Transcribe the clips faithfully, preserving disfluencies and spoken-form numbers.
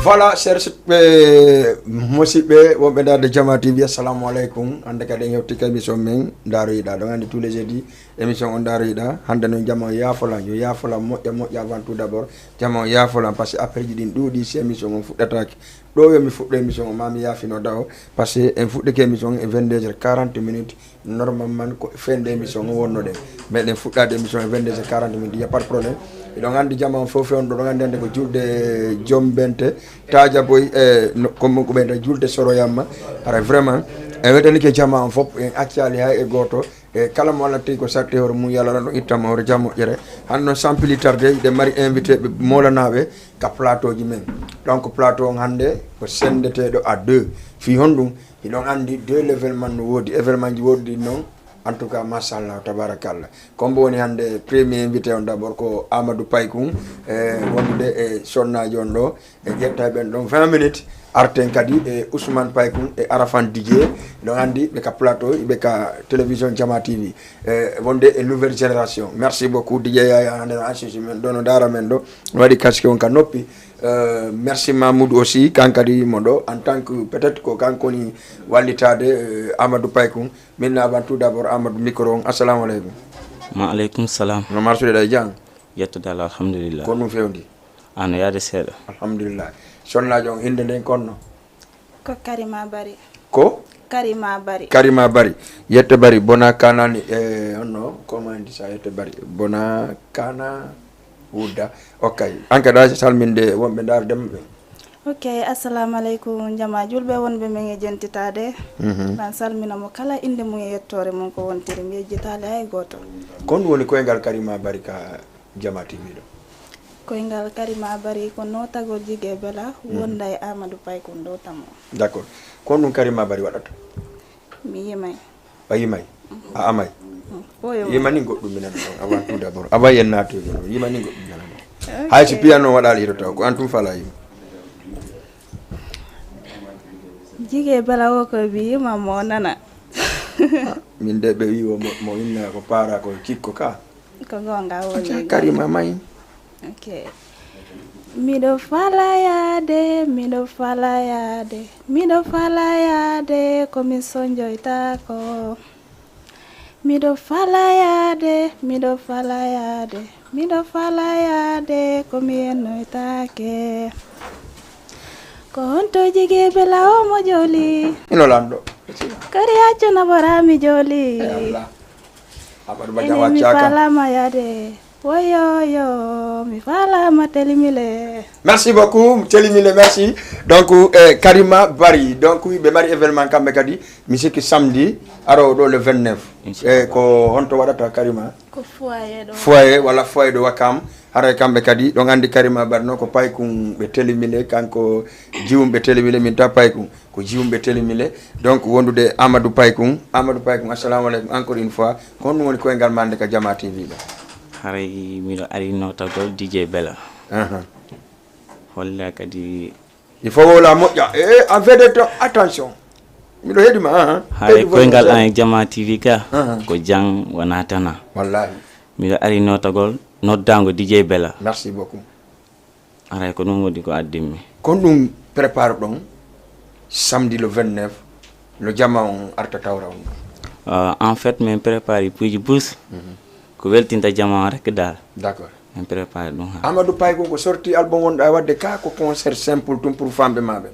Voilà, cher ɓe, musidɓe wonɓe ndaarde Jama T V, assalamu aleykum. Hannde kadi en hewti ka émission men Ndaaro Yiɗa. Ɗon anndi tous les jeudis, émission on Ndaaro Yiɗa. Hannde noon jama o yaafolan, yo yaafolan moƴƴa moƴƴa avant tout d'abord. Jama o yaafolan parce que appel ji ɗin ɗuuɗi si émission on fuɗɗataake. Ɗo yo mi fuɗɗo émission on, ma mi yaafino dawo. Parce que en fuɗɗike émission on e vingt-deux heures quarante minutes. Normalement ko fende émission o wonnoɗen. Meɗen fuɗɗade émission e vingt-deux heures quarante minutes, y a pas de problème. Eɗon anndi jama on fof on ɗo, ɗon anndi hannde ko julde jombente, taaja boy, e no, comme ko ɓeyta julde soroyamma. Hara vraiment, en wetanike jama on fof, en accali hay e gooto. E kala mo Allah tawi ko satti hoore mum, yo Allah ɗon ittama hoore jam moƴƴere. Hannde noon, sans plus tarder, hiɗen mari invité ɓe moolanaaɓe ka plateau ji men. Donc plateau on hannde ko senndeteeɗo à deux. Fii honɗum? Hiɗon anndi deux l'événement no woodi, événement ji woodi ɗin noon. En tout cas, machallah, tabarakallah. Comme woni hannde premier invité on d'abord ko Amadou Paykun, e wondude e sonnaajo on ɗo, e ƴetta e ɓen ɗon vingt minutes. Arten kadi e Ousmane Paykun e Arafan Didier. Hiɗon anndi ɓe ka plateau, ɓe ka télévision Jama T V. E wonde e nouvelle génération. Merci beaucoup, Didier Yaya, hannde no assisi men ɗo, no ndaara men ɗo. No waɗi casque on ka noppi. Euh, merci Mamoudou aussi, kan kadi mo ɗo, en tant que peut-être ko kanko woni wallitaade, euh, Amadou Paykun. Min avant tout d'abord Amadou micro on. Assalamu aleykum. Ma aleykum salam. No marsude ɗa e jam? Yettude Allah, alhamdulillah. Ko ɗum fewndi? Ano yaade seeɗa. Alhamdulillah. Sonnaajo on, innde nden konno? Ko Karima Bari. Ko? Karima Bari. Karima Bari. Yette Bari, bona kanani, e, honno, comment on dit ça, Yette Bari? Bona kana wudda. Ok. An kadi a salminde wonɓe ndaar dem ɓe. Ok, assalamu aleykum, jama julɓe wonɓe men e jentitaade. Mhm. Ban salmina mo kala innde mum e yettoore mum ko wontiri, mi yejjitaali hay gooto. Kon woni koyngal Karima Bari ka Jama T V ɗo. Koyngal Karima Bari ko nootagol Jige Bela, mhm, wonda e Amadou Paykun ɗo tamo. D'accord. Kon ɗum Karima Bari waɗata? Mi yimay. A yimay? A amay? Mm, ko yo yimani goɗɗum mi nana ɗon avant tout d'abord. Avant yen naatoy ɗon, yimani goɗɗum nana ɗon. Ok. Hay si piano waɗaali hiro taw, ko an tum fala yima. Jige Bela o ko mi yima mo nana. Ah, min de ɓe wi o mo, mo inna ko para ko cikko ka. Ko gonga woni. Acca Karima may. Ok. Miɗo fala yaade, miɗo fala yaade, miɗo fala yaade, ko mi sonjoytaako. Miɗo fala yaade, miɗo fala yaade, miɗo fala yaade, ko mi yennoytaake. Ko honto Jige Bela o mo joli? Ino lanɗo. Kori accu na bora mi joli. Eh, Allah. Amadou Badian. Ene mi waccaka. Falama yaade. Woyo yo, mi falama telimile. Merci beaucoup, telimile, merci. Donc, eh, Karima Bari. Donc, ɓe mari événement kamɓe kadi. Mi sikki samedi, arowo ɗo le vingt-neuf. Inchallah. Eh, ko honto waɗata Karima? Ko foyer ɗo. Foyer, walla foyer ɗo Wakam. Haray kamɓe kadi, ɗon anndi Karima Bari noon ko Paykun ɓe telimile, kanko Jiwum ɓe telimile, min ta Paykun. Ko Jiwum ɓe telimile. Donc, wondude Amadou Paykun. Amadou Paykun, assalamu aleykum encore une fois. Ko honɗum woni koyngal ma hannde ka Jama T V ɗo? Haray miɗo ari notagol D J Bela. Aha. Holla kadi. Il faut wowla moƴƴa. Eh, en fait de temps, attention. Miɗo heɗi ma, aha. Haray koyngal an e Jama T V ka, aha, ko jang wona tana. Wallahi. Miɗo ari notagol, noddango D J Bela. Merci beaucoup. Haray ko ɗum woni ko addimmi. Kon ɗum prépare ɗon samedi le vingt-neuf, no jama on arta tawra on ɗon? Euh, en fait, min prépare puiji bus. Mhm. Ko weltinta jama on rek dal. D'accord. Min prépare ɗum ha. Amadou Paykun, ko sorti album wonɗa wadde ka, ko concert simple tum pour famɓe ma ɓe?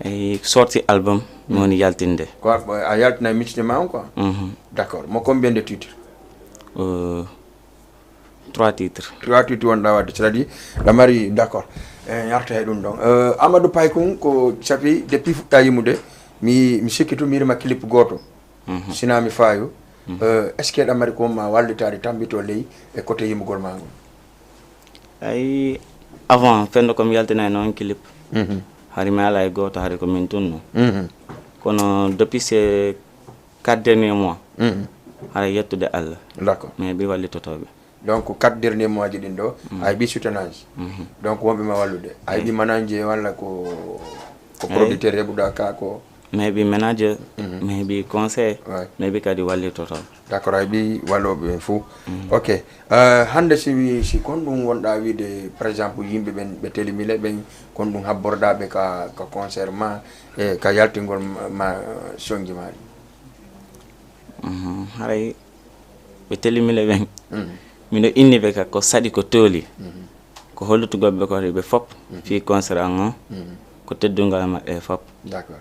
Eyi, sorti album, mi woni yaltinde. Ko a, a yaltina miccito ma on quoi? Mhm. D'accord. Mo combien de titres? Euh, trois titres. Trois titres wonɗa wadde, c'est-à-dire, ɗa mari, d'accord. Eh, yarta e ɗum ɗon. Euh, Amadou Paykun, ko safi depuis fuɗɗa yimude, mi, mi sikki tu mi rima clip gooto. Mhm. Sina mi faayo. Mhm. Euh, est-ce que ɗa mari ko ma wallitaade tambito ley e côté yimugol ma ngol? Ay, avant, fenndo ko mi yaltinay noon clip. Mhm. Hari mi ala e gooto, hari ko min tunno. Mhm. Kono depuis ces quatre derniers mois, mhm, haray yettude Allah. D'accord. Mi heɓi wallitotooɓe. Donc, quatre derniers mois ji ɗin ɗo, mhm, a heɓi soutenance. Mhm. Donc, wonɓe ma wallude. A heɓi, eyi, manager walla ko, ko, eyi, producteur heɓuɗa ka ko? Mi heɓi manager, mi heɓi conseil, mi heɓi kadi wallitoto. D'accord, a heɓi wallooɓe ɓen fof. Ok. Euh, hannde si wi, si kon ɗum wonɗaa wiide, par exemple, yimɓe ɓen ɓe telimile ɓen, kon ɗum habborɗaa ɓe ka, ka concert ma, e ka yaltingol ma, ma sonji ma ɗi? Mhm. Haray ɓe telimile ɓen, miɗo inni ɓe ka ko saɗi, ko tooli. Ko hollutugol ɓe ko ɓe fof fii concert an on, ko teddungal maɓɓe e fof. D'accord.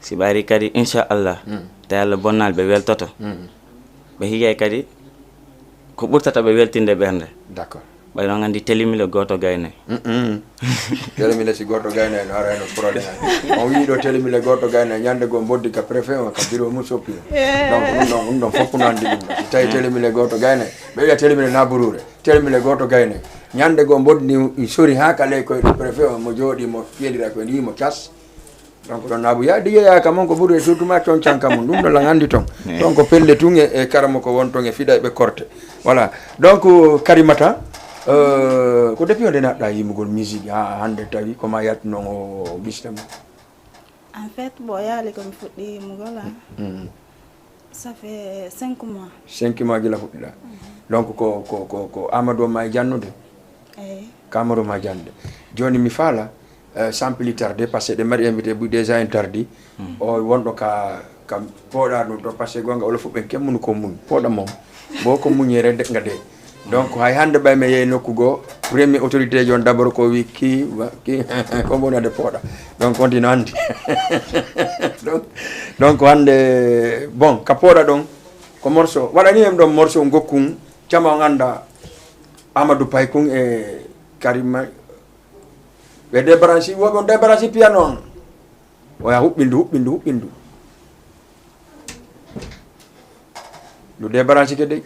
Si ɓe ari kadi, inchallah, tawi Allah bonnaali, ɓe weltoto. Ɓe higay kadi ko ɓurtata ɓe weltinde ɓernde. D'accord. Ɓay ɗon anndi telimile gooto gayne. Mm-mm. Telimile si gooto gayne no ara no problème. On wii ɗo telimile gooto gayne, ñande goo mboddi ka préfet on, ka bureau mum soppi. Donc ɗum ɗon, ɗum ɗon fof no anndi ɗum ɗon. Si tawi telimile gooto gayne, ɓe wiya telimile naburuure. Telimile gooto gayne. Ñande goo mboddi ndi sori haa ka ley koyɗe préfet on, mo jooɗi, mo ƴellira ko ndi mo cas. Donc ɗon Naabu yaa diye yaa ka mon ko ɓuri e surtout ma con canka mum. Ɗum ɗo lan anndi ton. Ton ko pelle tun e, e karamo ko won ton e fiɗa e ɓe korte. Voilà. Donc Karimata, euh, ko depuis on nde naɗɗa yimugol musique ha hannde tawi ko ma yalti non o ɓiste ma? En fait, bon, yaali ko mi fuɗɗi yimugol, ah. Ça fait cinq mois. Cinq mois gila fuɗɗiɗa. Donc ko, ko, ko, ko Amadou ma e jannude? Eyi. Ko Amadou ma jannude. Jooni mi faala, euh, sans plus tarder, parce que ɗe mari invité buy déjà en tardi. O wonɗo ka, ka pooɗa ɗum ɗo, parce que gonga olo fuɓɓen kemmunu ko muñ. Pooɗa mom. Bo ko muñere de nga de. Donc hay hannde ɓay mi yehi nokku goo, premier autorité ji on d'abord ko wi ki, wa-, ki, ko woni ade pooɗa. Donc on dino anndi. Donc, donc hannde, bon, ka pooɗa ɗon, ko morceau, waɗani en ɗon morceau ngokkun, cama on annda Amadou Pay kun e Karima. Ɓe débranché, woɓe on débranché piano on. Oya huɓɓindu, huɓɓindu, huɓɓindu. Ndu débranché ke dey.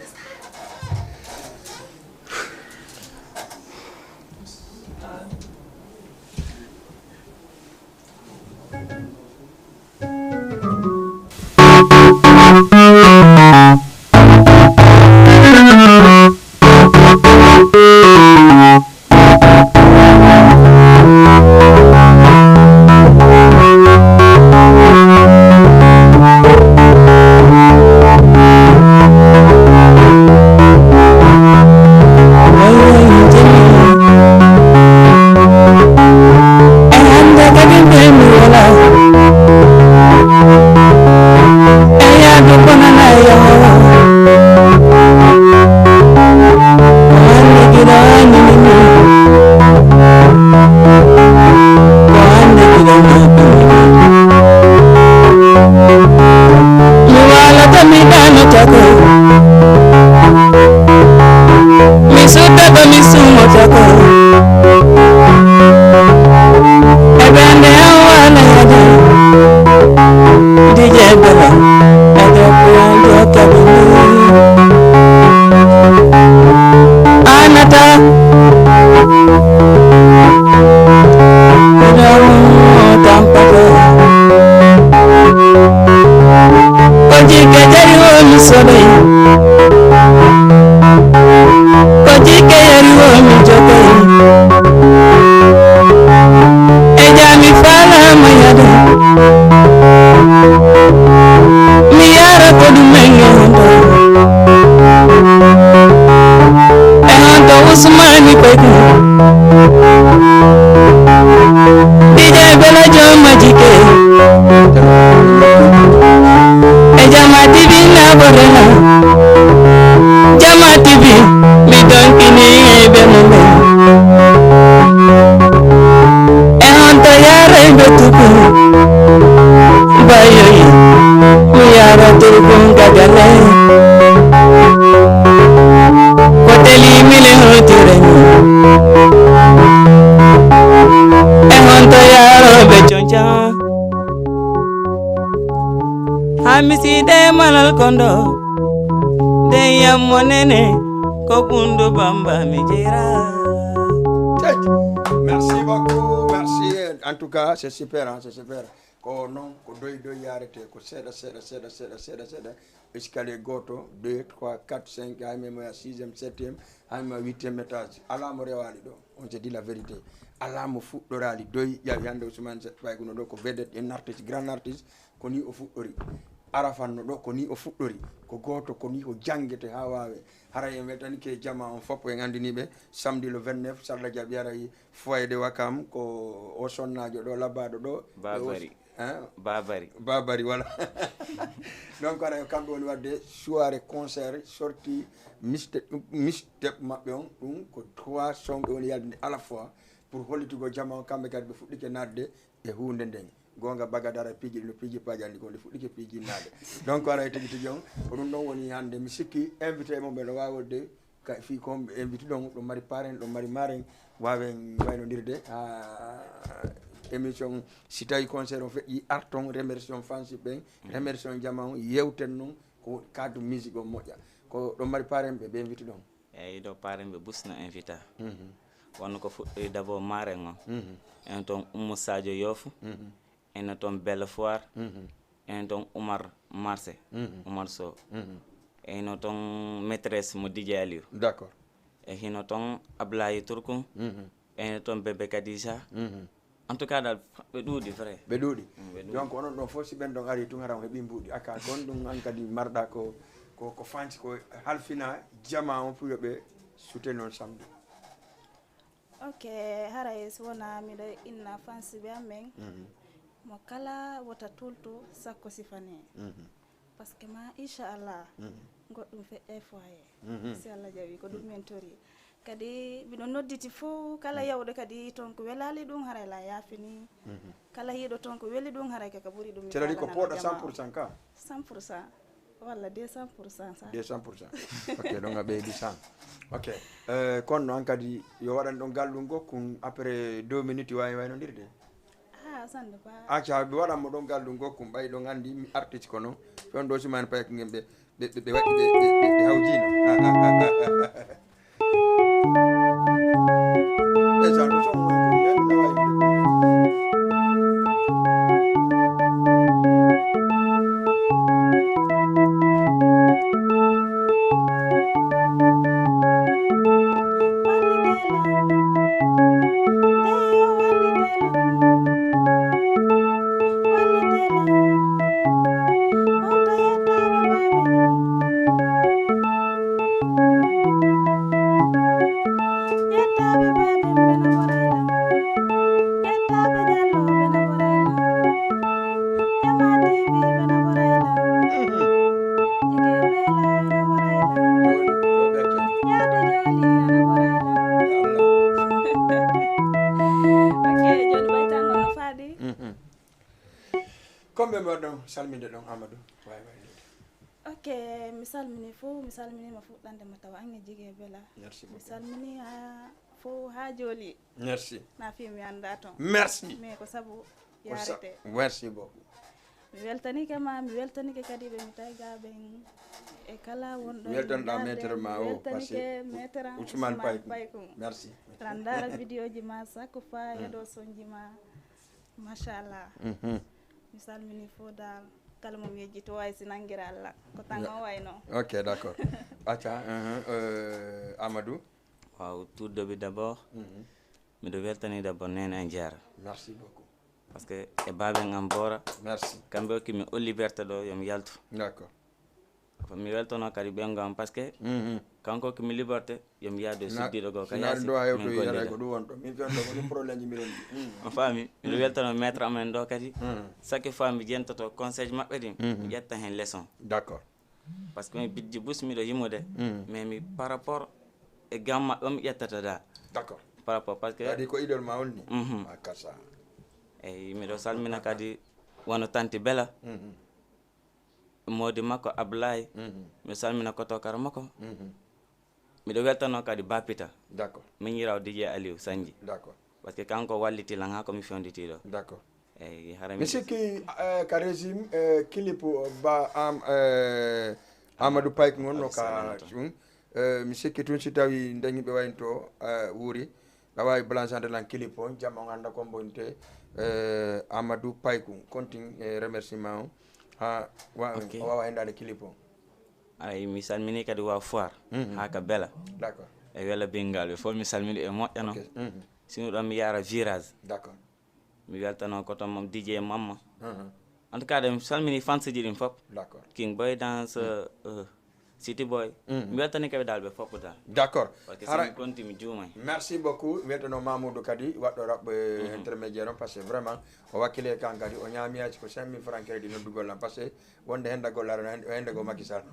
Mi waalata, mi ɗaanotako, mi suddata, mi suumotako. E ɓernde am wala yade, dije bala, e debbo am jokka ɓe ni. Anata, mi ɗon tampato. Ko jikke jari o mi sodoy. Ko jikke yari o mi jogoy. E jami faalama yade. Mi yara ko ɗum en e hoto. E hoto Usmani Peku. Dije bela joma jike. E jama tibi na borela. Jama tibi mi donkini e be mumbe. E honto yare be tuku. Bayoyi mi yara turkun gagale. Ko teli mile hotire. E honto yaro be jonja. Hamisi de malal kondo. De yammo nene ko bundu bamba mi jira. Merci beaucoup, merci. En tout cas, c'est super, hein, c'est super. Ko non, ko doy doy yarete, ko seeɗa, seeɗa, seeɗa, seeɗa, seeɗa, seeɗa. Escalier gooto, deux, trois, quatre, cinq, hay même sixième, septième, hay même huitième étage. Alaa mo rewaali ɗo. On se dit la vérité. Alaa mo fuɗɗoraali doy. Ƴawi hannde Ousmane Seck Paykuno ɗo ko vedette, un artiste, grand artiste, ko ni o fuɗɗori. Arafan no ɗo ko ni o fuɗɗori. Ko gooto, ko ni o janngete haa waawe. Haray en weltanike jama on fof, en anndini ɓe samedi le vingt-neuf, so Allah jaɓi, haray foyer de Wakam, ko o sonnaajo ɗo, labbaaɗo ɗo. Babari. Hein? Babari. Babari, voilà. Donc, haray kamɓe woni waɗde soirée concert, sorti mixtape, mixtape maɓɓe on, ɗum ko trois son ɓe woni yaltinde à la fois pour hollitugol jama on, kamɓe kadi ɓe fuɗɗike naatde e huunde nden. Goonga, Bagadara piiji ɗi no piiji paajanɗi, ko nde fuɗɗike piijinnaade. Donc, haray tigi tigi on, ko ɗum ɗon woni hannde. Mi sikki invité mon ɓe no waawi wonde ka fii ko on ɓe invité ɗon, ɗon mari parrain, ɗon mari marraine, waawen waynondirde haa émission, si tawi concert on feƴƴi, arton, remercier on fansi ɓen, remercier on jama on, yewten non ko cadre musique on moƴƴa. Ko ɗon mari parrain ɓe, ɓe invité ɗon. Eyyi, ɗo parrain ɓe Bus no invita. Mhm. Wonno ko fuɗɗoyi d'abord marraine o. Mhm. En toon Oumou Sadio Yoff. Mhm. En toon Belle Foire. Mhm. En toon Oumar Marse. Mhm. Oumar Sow. Mhm. En toon maîtresse mo D J Aliou. D'accord. E hino toon Ablaye Turkun. Mhm. En toon Bébé Kadija. Mhm. En tout cas, dal, ɓe ɗuuɗi, vrai. Ɓe ɗuuɗi. Mm, ɓe ɗuuɗi. Donc, onon ɗon fof, si ɓen ɗon ari tun, hara on heɓi mbuuɗi. Aka kon ɗum an kadi marɗa ko, ko, ko fansi ko halfina jama on pour yo ɓe soutenir on samedi. Ok, haray so wona miɗo inna fansi ɓe amen. Mhm. Mo kala wota tultu sakko sifane. Mhm. Parce que ma, inchallah, mhm, goɗɗum feƴƴay foyer. Mhm. Si Allah jaɓi, ko ɗum min tori. Kadi miɗo nodditi fof, kala, mhm, yawɗo kadi toon ko welaali ɗum, haray la yaafini. Mhm. Kala hiiɗo toon ko weli ɗum, haray kaka ɓuri ɗum. C'est-à-dire ko pooɗa cent pour cent ka? Cent pour cent. Walla deux cent pour cent sa. Deux cent pour cent. Ok, donc a ɓeydi cent. Ok. Euh, kono noon kadi yo waɗan ɗon gallum gokkun après deux minutes wawi waynondirde. Ah, sannde ba. Acca, mi waɗan mo ɗon gallum gokkun, ɓay ɗon anndi mi artiste kono. Ɗon ɗo Ousmane Paye ko ngen ɓe, ɓe, ɓe, ɓe waɗi, ɓe, ɓe, ɓe, ɓe hawjino. Ndeysaan, ko somo ko yande wawi. Yettaaɓe Baaben ɓe no Borayla. Yettaaɓe Jallo ɓe no Borayla. Ema T V ɓe no Borayla. Jige Beela no Borayla. Yaade Jooli no Borayla. Ok, jooni ɓay tan on no faaɗi. Mhm. Kombe mbaɗɗon salminde ɗon Amadou? Waay, waay. Ok, mi salmini fof, mi salminima fuɗɗande mo tawa ange Jige Beela. Merci beaucoup. Mi salmini ha fof ha Jooli. Merci. Na fi mi annda toon. Merci. Mais ko sabu ko sa-, yarete. Merci beaucoup. Mi weltanike ma, mi weltanike kadi ɓe mi tayga ɓen e kala wonɗo. Mi weltanɗa maître ma o, mi weltanike maître am Ousmane Paykun. Merci. Aɗa ndaara vidéo ji ma chaque fois, mm, heɗo sonji ma. Machallah. Mhm. Mi salmini fof dal. Kala mo mi yejjito wawi si nangira Allah. Ko tan o wayno. Ok, d'accord. Acca, mhm, euh, Amadou. Waaw, tout début d'abord, mhm, miɗo weltani d'abord Nene Diarra. Merci beaucoup. Parce que e baaben am Boora. Merci. Kamɓe okki mi o liberté ɗo, yo mi yaltu. D'accord. Ko mi weltono kadi ɓen gam, parce que, mhm, kanko ko mi liberté, yo mi yaadu e suddiiɗo goo ka yaasi, min gollida. Ko ɗum wonɗo. Min fewndo ko ɗum problème ji miɗon ɗi. Mm. On faami? Miɗo weltono maître amen ɗo kadi. Mm. Chaque fois mi jentoto conseil maɓɓe ɗin, mm, mi ƴetta hen leçon. D'accord. Parce que mi biddi bus miɗo yimude, mm, mais mi par rapport e gam maɓɓe on mi ƴettata da. D'accord. Par rapport, parce que waɗi ko idole ma on ni. Mhm. Makasa. Eyyi, miɗo salmina kadi wano tanti Bela. Mhm. Moodi makko Ablaye. Mhm. Mi salmina ko tokara makko. Mhm. Miɗo weltano kadi Bapita. D'accord. Miñiraw D J Aliou Sanji. D'accord. Parce que kanko walliti lan ha ko mi fewnditi ɗo. D'accord. Eyyi, hara mi sikki, eh, ka régime, eh, clip ba am, eh, Amadou Payk ngon no ka ɗum. Eh, mi sikki tun si tawi dañi ɓe waynto, eh, wuuri. Awa e balancande lan clip on, jam on annda ko mbonte, eh, Amadou Payku. Kontin, eh, remerciement on. Ha, wa-, ok, o wawa hendade clip on. Ay, mi salmini kadi wa Foire, mhm, ha ka Bela. D'accord. E Wela Bengal, ɓe fof mi salmini e moƴƴano. Ok. Mhm. Sino ɗon mi yara virage. D'accord. Mi weltano ko toon moom D J Mamma. Mhm. En tout cas, de mi salmini fans ji ɗin fof. D'accord. King Boy Dance, euh, City Boy. Mhm. Mi weltani kaɓe dal ɓe fof dal. D'accord. Parce que si mi konti mi juumay. Merci beaucoup. Mi weltano Mamoudou kadi, waɗɗo rap, euh, intermédiaire on, parce que vraiment, o wakkile kan kadi, o ñaami yaaji ko cinq mille francs crédit noddugol lan, parce que wonde henda gollare no hende, hende go Macky Sall.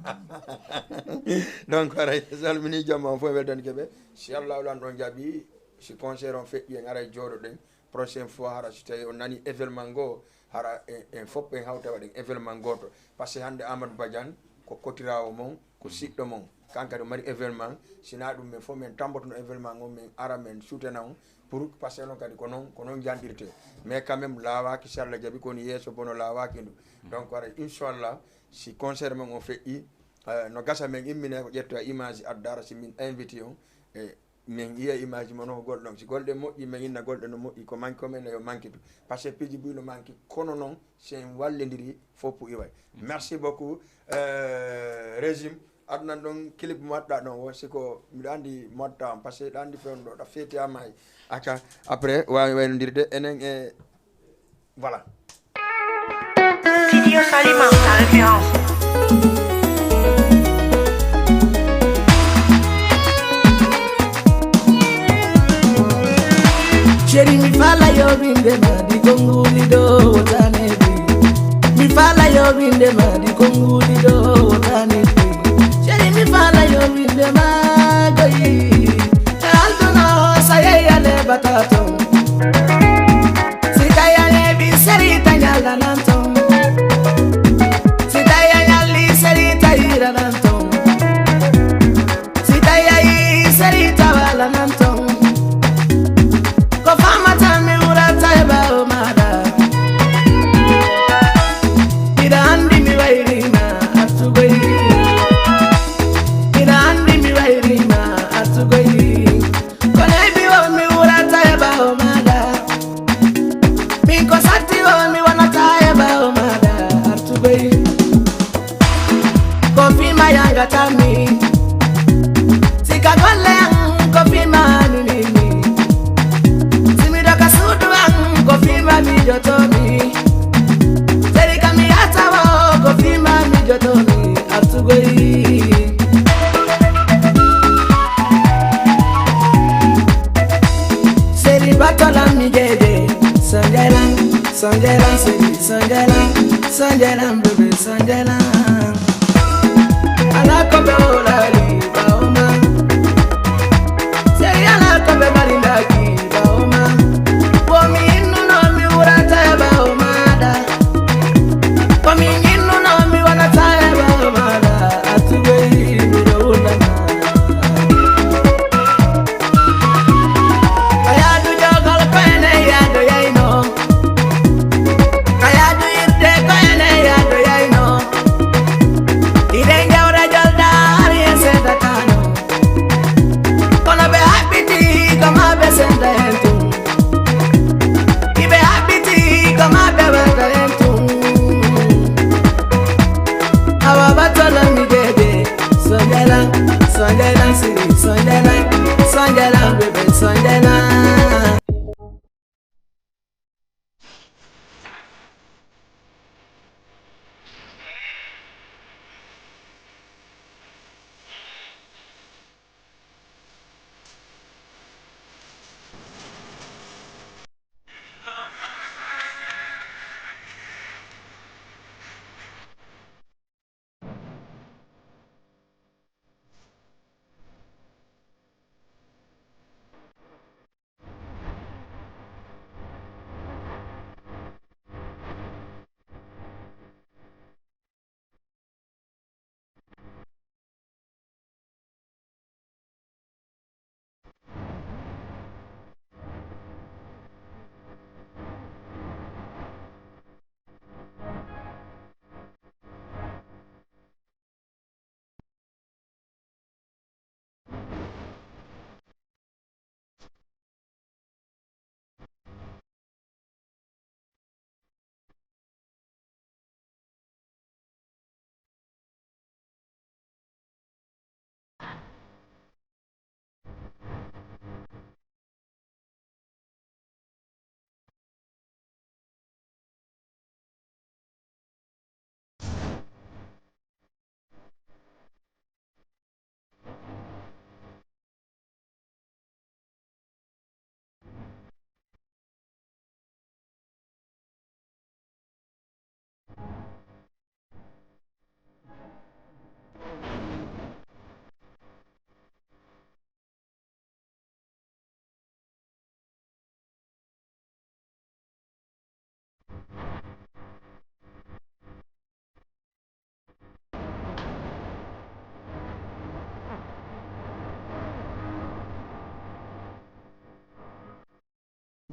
Donc, haray, salmini joom on fof, weltani keɓe. Si Allah lan ɗon jaɓi, si concert on feƴƴi, en aray jooɗoɗen. Prochaine fois, hara si tawi on nani événement ngo, hara en, en fof en hawta waɗen événement gooto. Parce que hande Amadou Badiane ko kotirawo mon, ko siɗɗo mon. Kan kadi o mari événement, sina ɗum men fof men tambotono événement ngo, men ara men suutena on. Pour, parce que non kadi ko non, ko non janɗirte. Mais quand même, laawaki si Allah jaɓi, ko woni yeeso bono laawaki ndu. Donc, hara inchallah, si concert men on feƴƴi, eh, no gasa men immine ko ƴetta image addara si min invité on, e min yiya image mo no ko golle ɗon. Si golle moƴƴi, men inna golle no moƴƴi, ko manque ko men yo manque tu. Parce que piiji buy no manque, kono non, si en wallidiri, fof iway. Merci beaucoup. Euh, Régime, adnan ɗon clip mo waɗɗa ɗon o, siko miɗo andi mo waɗɗa on, parce que ɗo andi fewndo ɗo feeti ha maayi. Aka, après, wawi waynodirde, enen e, voilà. Studio Salima, la référence. Chéri, mi fala yo vinde ma di konguli do wotane bi. Mi fala yo vinde ma di konguli do wotane bi. Chéri, mi fala yo vinde ma goyi. Alto no saye ya le batato. Sitaya le bi seri tanya la nanto. Sitaya ya li seri tayira nanto. Si tawi a yii seri tawala nan ton. Ko famata mi wurata e ɓaawo maaɗa. Miɗa anndi mi wayrima artugoy. Miɗa anndi mi wayrima artugoy. Ko neeɓi o mi wurata e ɓaawo maaɗa. Min ko satti o mi wonata e ɓaawo maaɗa artugoy. Ko fima yangata mi. Sika golle an ko fima nini mi. Simi doka suudu an ko fima mi joto mi. Seri kami atawo ko fima mi joto mi. Artugoy. Seri batola mi jeje. Sanjaylan, sanjaylan, seri sanjaylan, sanjaylan, bebe sanjaylan. Ala ko be olali baoma. Seri ala ko be marindaki baoma. Wo mi innu no mi wurata baoma da. Ko mi innu no mi wanata baoma da. Atugei mi do wulama. Ka yaadu jogal ko ene yaado yayno. Ka yaadu irde ko ene yaado yayno. Ide jawra jolda hari e seeda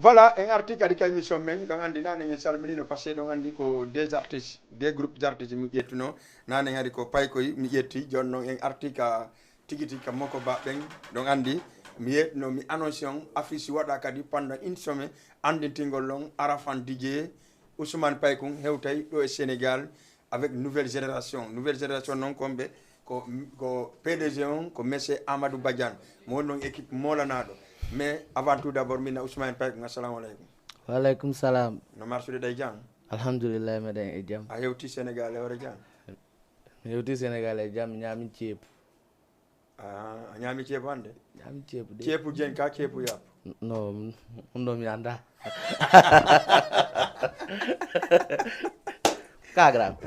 Voilà, en arti kadi ka émission men, ɗon anndi naane en salminino, parce que ɗon anndi ko des artistes, des groupes d'artistes mi ƴettuno. Naane en ari ko Paykoy mi ƴetti, jooni noon en arti ka tigi tigi ka Moko Ba ɓen, ɗon anndi mi yeetno, mi annonce on affiche waɗa kadi pendant une semaine, anndintingol on Arafan D J, Ousmane Paykun hewtay ɗo e Sénégal avec nouvelle génération. Nouvelle génération noon kon ɓe ko, ko P D G on ko monsieur Amadou Badiane, mo woni noon équipe moolanaɗo. Mais avant tout d'abord, min na Ousmane Paykun, assalamu aleykum. Wa aleykum salam. No marsude ɗay jam? Alhamdulillah, meɗen e jam. A hewti Sénégal e hoore jam? Mi hewti Sénégal e jam, mi ñaami ceebu. Ah, a ñaami ceebu hannde? Ñaami ceebu de. Ceebu jen ka ceebu yaapu? No, ɗum ɗo mi annda. Kagra.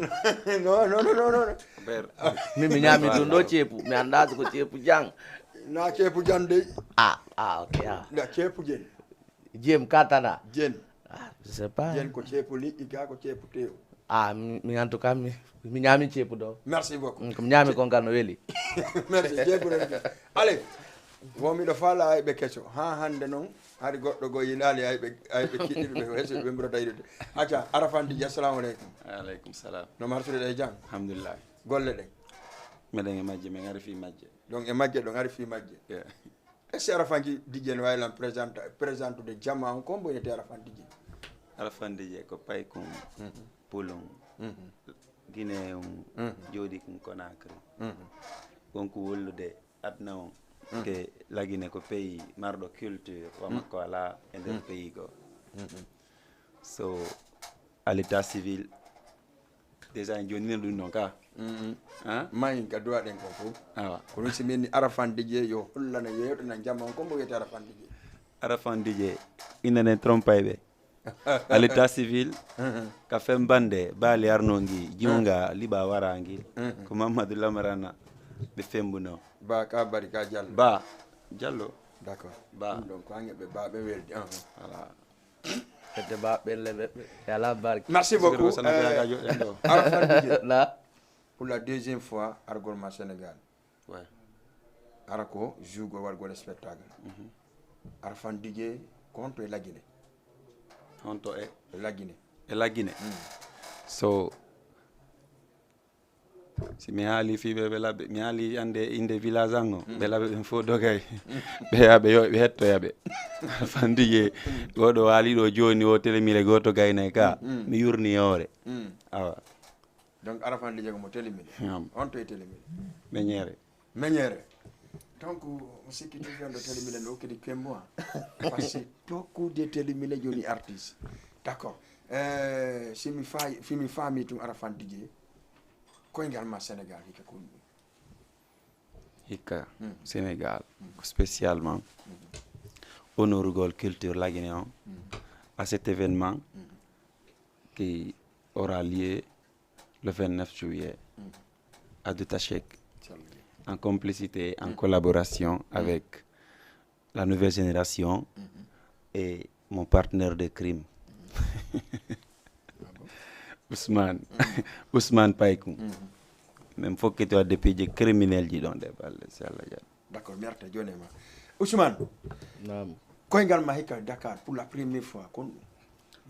No, no, no, no, no. Ber. Min mi ñaami ɗum ɗo ceebu, mi annda so ko ceebu jang. Na ceebu jan de. Ah, ah, ok, ah. Na ceebu jen. Jiem katana. Jen. Ah, je sais pas. Jen ko ceebu liƴƴi ga ko ceebu tew. Ah, mi, mi en tout cas, mi, mi ñaami ceebu ɗo. Merci beaucoup. Mm, ko mi ñaami kon kan no weli. Merci, ceebu ɗo. Allez, wo miɗo faala ayɓe keso. Ha hannde noon, hari goɗɗo go yilaali ayɓe, ayɓe kiɗɗiɓe ɓe, hesuɓe ɓe mburata yiɗude. Acca, Arafan D J, assalamu aleykum. Aleykum salam. No marsude ɗe jam? Alhamdulillah. Golle ɗe? Meɗen e majje, min ari fii majje. Donc e majje, ɗon ari fii majje. Yeah. Est-ce que Arafan D J no waawi lan présente, présentude jama on, ko mbo wiyetee Arafan D J? Arafan D J ko Paykun, Pulun, Guinée on, jooɗi kun Conakry. Wonko wollude aduna on, ke La Guinée ko pays marɗo culture, wa makko alaa e nder pays goo. So, à l'état civil, déjà en jonnino ɗum noon ka. Hein? Mayin ka duwaɗen kon fof. Awa. Ko ɗum si min Arafan D J yo hollana, yo yewtana jama on, ko mbo wiyete Arafan D J? Arafan D J, ina nen trompay ɓe. À l'état civil, ka fembande, baali arnongi, jiwnga, liɓa warangi. Ko Mamadou Lamarana ɓe fembuno. Ba ka bari ka Diallo. Ba Diallo. D'accord. Ba. Ɗum ɗon ko hange ɓe ba ɓe weldi. Voilà. Fedde ba ɓelle ɓe, ɓe, ɓe alaa barke. Merci beaucoup. Sukir ko sana ɓe aga joɗɗen ɗo. Arafan D J. Na? Pour la deuxième fois, argol ma Sénégal. Ouais. Ara ko jougol wargol spectacle. Arafan D J, ko honto e La Guinée? Honto e? E La Guinée. E La Guinée. So, si mi haali fii ɓe, ɓe labbe, mi haali ande inde village an o, ɓe labbe ɓen fof dogay. Ɓe yaa ɓe yo, ɓe hettoya ɓe. Arafan D J, goɗo waali ɗo jooni o télé mille gooto gaynay ka, mi yurni hoore. Awa. Donc Arafan D J ko mo télé mille. Honto e télé mille? Meññeere. Meññeere. Donc, mi sikki toujours ndo télé mille ndo kadi kembo, hein. Parce que beaucoup de télé mille joni artiste. D'accord. Euh, si mi fay, si mi faami tun Arafan D J, koyngal ma Sénégal, hikka ko ɗum? Hikka Sénégal, spécialement, honorugol culture La Guinée on, à cet événement qui aura lieu le vingt-neuf juillet à Doutachek, en complicité, en collaboration avec la nouvelle génération et mon partenaire de crime, Ousmane, Ousmane Paykun. Min fokkiti wadde piiji criminel ji ɗon ɗe balle, si Allah jaɓi. D'accord, mi arta jooni e ma. Ousmane. Naam. Koyngal ma hikka Dakar pour la première fois, kon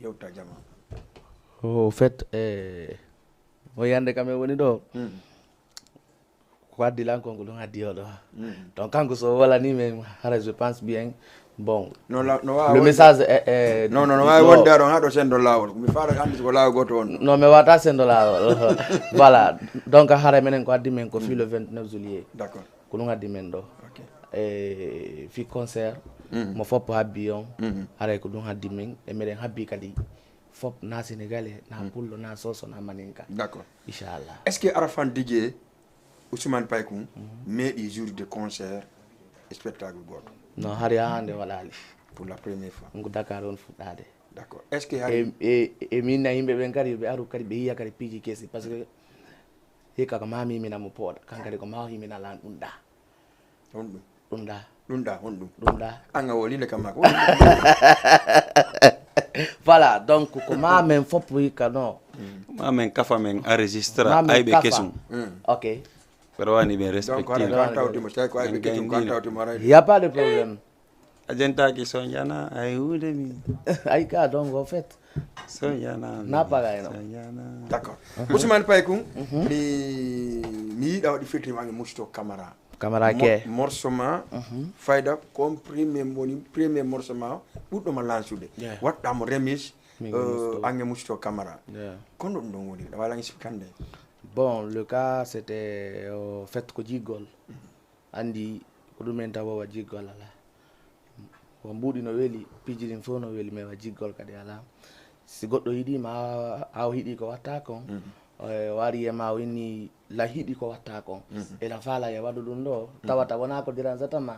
yewta jama. Au fait, eh, o yande kam e woni ɗo. Ko addi lan kon ko ɗum addi o ɗo. Donc kanko so walani men, hara je pense bien. Bon. No la, no waawi le wonde. Message est, est, non, non, no waawi wonde aɗon haɗo sendo laawol. Mi faala anndi ko laawol gooto on. Non, mi wata sendo laawol. Voilà. Donc hara menen ko addi men ko fii le vingt-neuf juillet. D'accord. Ko ɗum addi men ɗo. Ok. E fii concert, mo foppo habbi on, haray ko ɗum haddi men. E meɗen habbi kadi fop, na Sénégalais, na Pullo, na Soso, na Maninka. D'accord. Inchallah. Est-ce que Arafan D J, Ousmane Paykun, meeɗi jouer de concert, spectacle gooto? Non, hari haa hannde waɗaali. Pour la première fois. Ko Dakar on fuɗɗaade. D'accord. Est-ce que hari e, e, e min na yimɓe ɓen kadi, ɓe aru kadi, ɓe yiya kadi piiji kesi, parce que hikka ko ma mi mina mo pooɗa, kan kadi ko ma o himina lan ɗum ɗa. Honɗum? Ɗum ɗa. Ɗum ɗa, honɗum? Ɗum ɗa. An a wolinde kam maa ko. Voilà, donc ko ma men fof hikka no. Ma men kafa, men enregistra, ma men ayɓe kafa. Kesum. Ok. Ɓe rowani ɓen donc, respecté. Hara ko an tawti mo, tawi ko ayɓe kesum ko an tawti mo, hara. Y a pas de problème. A jentaaki Soñana, ay huunde mi. Ay ka donc au fait. Soñana. Na paga eno. Soñana. D'accord. Ousmane Paykun, mi mi yiɗa waɗi featuring mo Ange Mousto Camara. Camara ke. Morceau ma fayda comme premier woni premier morceau ma ɓuɗɗo ma lansude. Yeah. Waɗɗa mo remise Min ko Mousto. Ange Mousto Camara. Yeah. Kono ɗum ɗon woni ɗa wala expliquer hannde. Bon, le cas c'était au fait ko jiggol. Andi ko ɗum en tawa wa jiggol ala. Ko mbuɗi no weli, piji ɗin fof no weli, mais wa jiggol kadi ala. Si goɗɗo yiɗi ma, a o yiɗi ko watta kon. O wari e ma o inni la yiɗi ko watta kon. E la faala e waɗu ɗum ɗo, tawata wona ko dérange ma.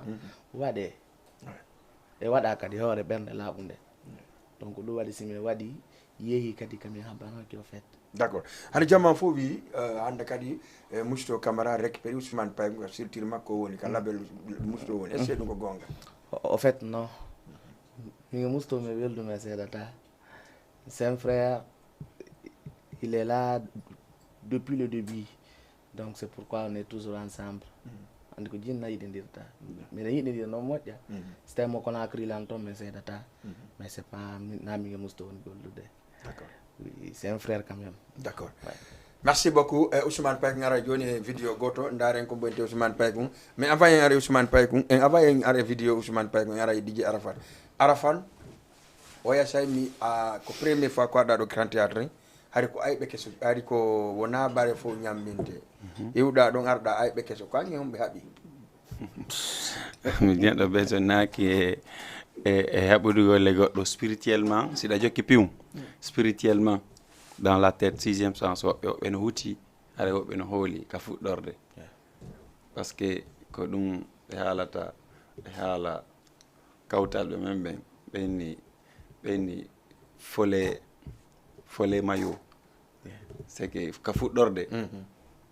Waɗe. E waɗa kadi hoore ɓernde laaɓunde. Donc ɗum waɗi si mi waɗi yehi kadi kami habbanaki o fait. D'accord. Hade jamma fof wi hannde kadi e Mousto Camara récupéré Ousmane Paye ko structure makko woni ka label Mousto woni. Est-ce que ɗum ko goonga? Au fait non. Min Mousto mi weldu mi seedata. C'est un frère, il est là depuis le début. Donc c'est pourquoi on est toujours ensemble. Andi ko jinna yiɗindirta. Miɗa yiɗindira noon moƴƴa. Si tawi mo Conakry lan toon min seedata. Mais c'est pas na Minge Mousto woni gollude. D'accord. Oui, c'est un frère quand même. D'accord. Merci beaucoup. Eh, Ousmane Paykun ara jooni e vidéo gooto. Ndaaren ko bonte Ousmane Paykun. Mais avant en ara Ousmane Paykun, en avant en ara vidéo Ousmane Paykun, en ara e D J Arafat. Arafan, oya say mi a ko première fois ko aɗa ɗo Grand Théâtre. Hari ko ayɓe keso, hari ko wona bare fof ñamminte. Iwɗa ɗon arɗa ayɓe keso, ko ange homɓe haɓi. Mi neɗɗo ɓe so naaki e e e haɓodugol e goɗɗo spirituellement, si ɗa jokki piwum spirituellement, dans la tête sixième sens, woɓɓe woɓɓe no huti, hara woɓɓe no hooli ka fuɗɗorde. Parce que ko ɗum ɓe haalata, ɓe haala kawtal ɓe men ɓen, ɓenni ɓenni fole fole mayo. C'est que ka fuɗɗorde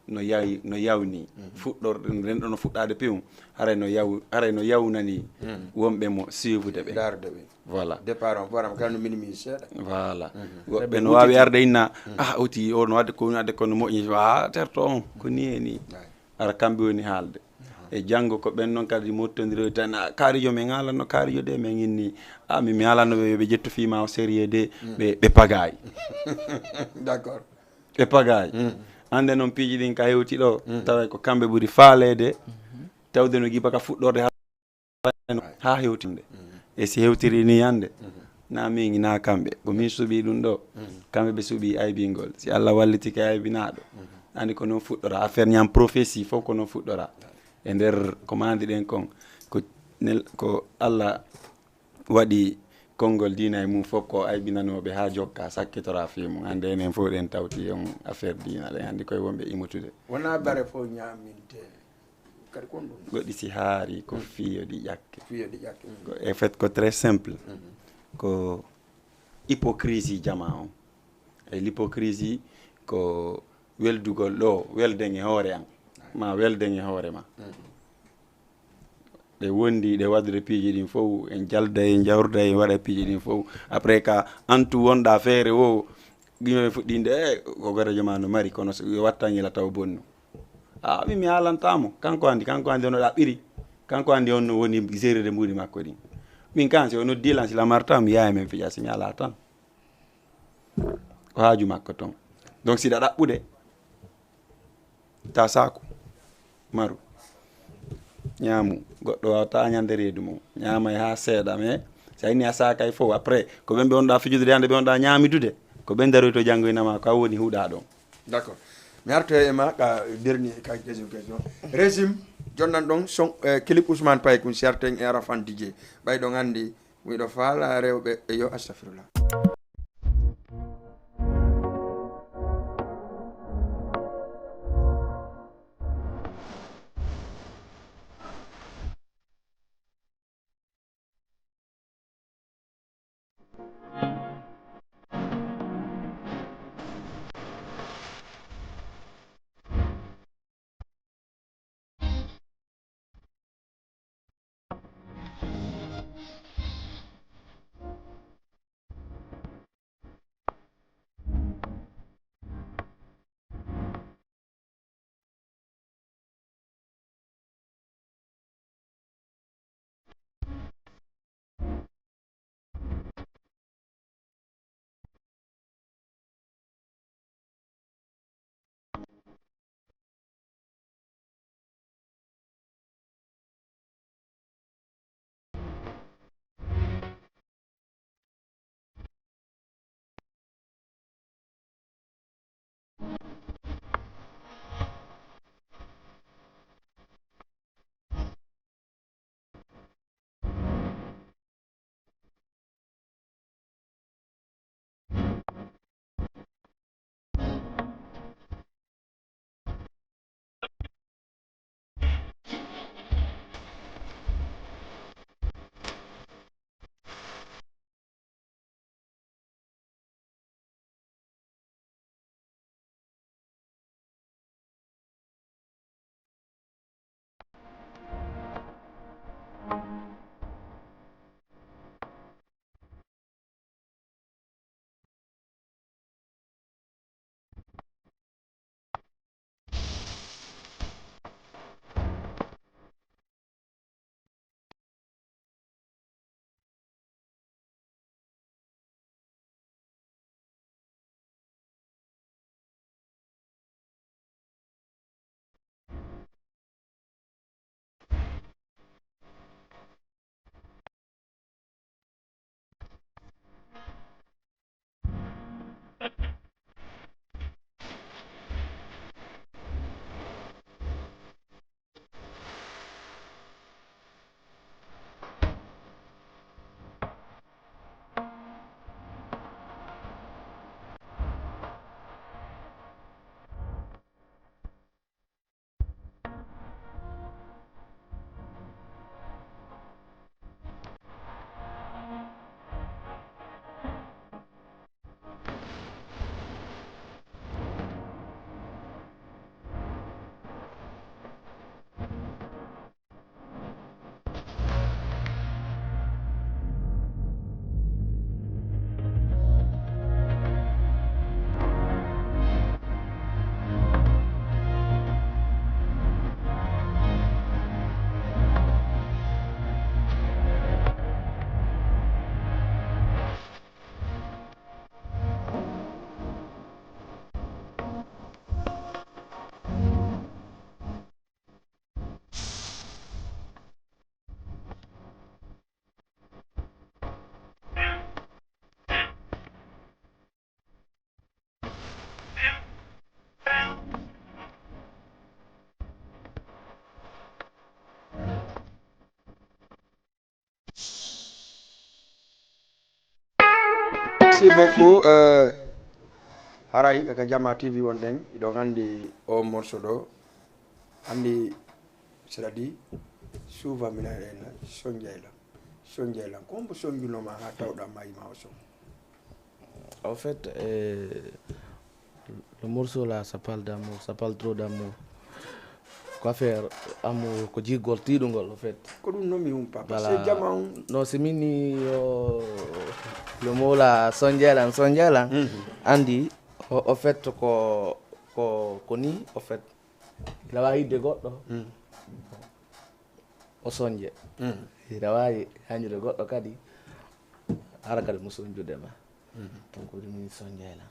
no yawi no yawni fuɗɗorde nden ɗo no fuɗɗade pewum, haray no yaw haray no yawnani wonɓe mo suivude ɓe. Darde ɓe. Voilà. Départ on boram kala no minimise seeɗa. Voilà. Woɓɓe no wawi arde inna, ah oti o no wadde ko woni wadde kono moƴƴi, a terto on ko ni e ni. Ara kamɓe woni haalde. E janngo ko ɓen noon kadi mottondiroy tan, a kaarijo men haalanno kaarijo de men inni, a mi mi haalanno ɓe ɓe ƴettu fima o sérieux de. Ɓe ɓe pagaay. D'accord. Ɓe pagaay. Annde noon piiji ɗin ka hewti ɗo tawa ko kamɓe ɓuri faaleede. Tawde no giba ka fuɗɗorde ha hewtinde. E si hewtiri ni hannde na min na kamɓe ko min suɓi ɗum ɗo. Kamɓe ɓe suɓi aybingol, si Allah wallitike aybinaɗo. Andi ko noon fuɗɗora affaire ñam prophétie fof ko noon fuɗɗora. E nder ko mandi ɗen kon ko nel ko Allah waɗi konngol diina e mum fof ko aybinanoɓe ha jokka sakkitora fi mum. Hannde enen fof ɗen tawti on affaire diina ɗen hannde koye wonɓe imutude. Wona bare fof ñaminte. Kadi kon ɗum. Goɗɗi si haari ko fiyo ɗi ƴakke. Fiyo ɗi ƴakke. Ko e fait ko très simple. Ko hypocrisie jama on. E l'hypocrisie ko weldugol ɗo welden e hoore an ma welden e hoore ma. Ɗe wondi ɗe waɗude piiji ɗin fof en jalda e jawrda e waɗa piiji ɗin fof. Après ka antu wonɗa feere wo gino e fuɗɗinde e ko goto jama no mari kono so yo watta ngila taw bonnu. A mi mi haalantamo kanko andi kanko andi ono ɗaɓɓiri. Kanko andi on no woni gérede mbuɗi makko ɗin. Min kan si o noddi lan si lamarta mi yaha men fija si mi ala tan. Ko haaju makko ton. Donc siɗa ɗaɓɓude ta saku maru ñaamu goɗɗo wawata ñande reedu mum ñaama e ha seeɗa mais si a inni a sakay fof après ko ɓen ɓe onɗa fijude de hande ɓe onɗa ñamidude ko ɓen daroyto janngoynama ko a woni huuɗa ɗon. D'accord. Mi artoya e ma ka dernier ka deuxième question. Régime jonnan ɗon son eh, clip Ousmane Paye kun certain e Arafan D J ɓay ɗon andi miɗo faala rewɓe e yo astafirullah. Beaucoup, euh, haray ka Jama T V wonɗen, iɗon anndi o morceau ɗo, anndi, c'est-à-dire, souvent minen en la, sonjay lan, sonjay lan, ko hombo sonjuno ma haa tawɗa ma yima o son? En fait, euh, le morceau là, ça parle d'amour, ça parle trop d'amour. Ko affaire amour, ko jiggol tiiɗungol, en fait. Ko ɗum noon mi humpa, parce que Voilà. Jama on. Non, c'est mini, euh, le mot là, sonjela, sonjela. Anndi, o, o fait ko, ko, ko ni, o fait. Ina waawi yiɗde goɗɗo. O sonje. Ina waawi hañude goɗɗo kadi. Hara kadi mo sonjude ma. Donc, ko ɗum woni sonjela.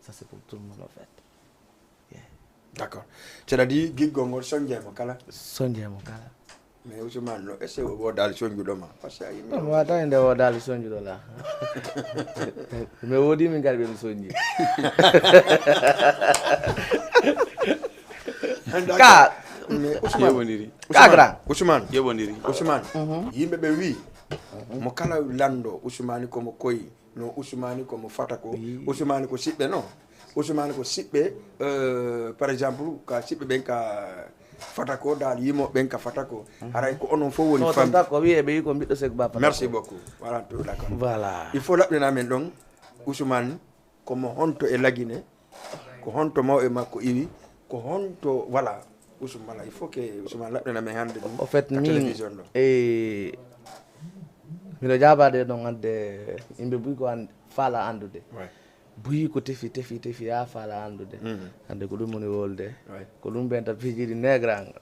Ça, c'est pour tout le monde, en fait. Yeah. D'accord. C'est-à-dire, giggol ngol sonjay mo kala. Sonjay mo kala. Mais Ousmane, no, est-ce que o daali sonjuɗo ma? Parce que a yimi. Non, mi wata nde o daali sonjuɗo la. Mais wodi min kadi ɓe mi sonji. Ka. Mais Ousmane. Yeɓondiri. Ka grand. Ousmane. Yeɓondiri. Ousmane. Yimɓe ɓe wi. Mo kala lando Ousmane ko mo koyi. No Ousmane ko mo fata ko. Ousmane ko siɓɓe no. Ousmane ko siɓɓe, euh, par exemple, ka siɓɓe ɓen ka fata ko, dal yimo ɓen ka fata ko. Haray ko onon fof woni famille. Ko wiye ɓe yi ko ɓiɗɗo sek ba fata. Merci beaucoup. Voilà, tout d'accord. Voilà. Il faut laɓɗina men ɗon Ousmane ko mo honto e Lagine, ko honto mawɓe makko iwi, ko honto, voilà. Ousmane, il faut que Ousmane laɓɗina men hannde ɗum. Au fait, min e miɗo jaabaade ɗon hannde yimɓe buy ko an faala anndude. Ouais. Buy ko tefi, tefi, tefi, haa faala anndude. Mhm. Hannde ko ɗum woni wolde. Ouais. Ko ɗum ɓen tan fijiri negranga.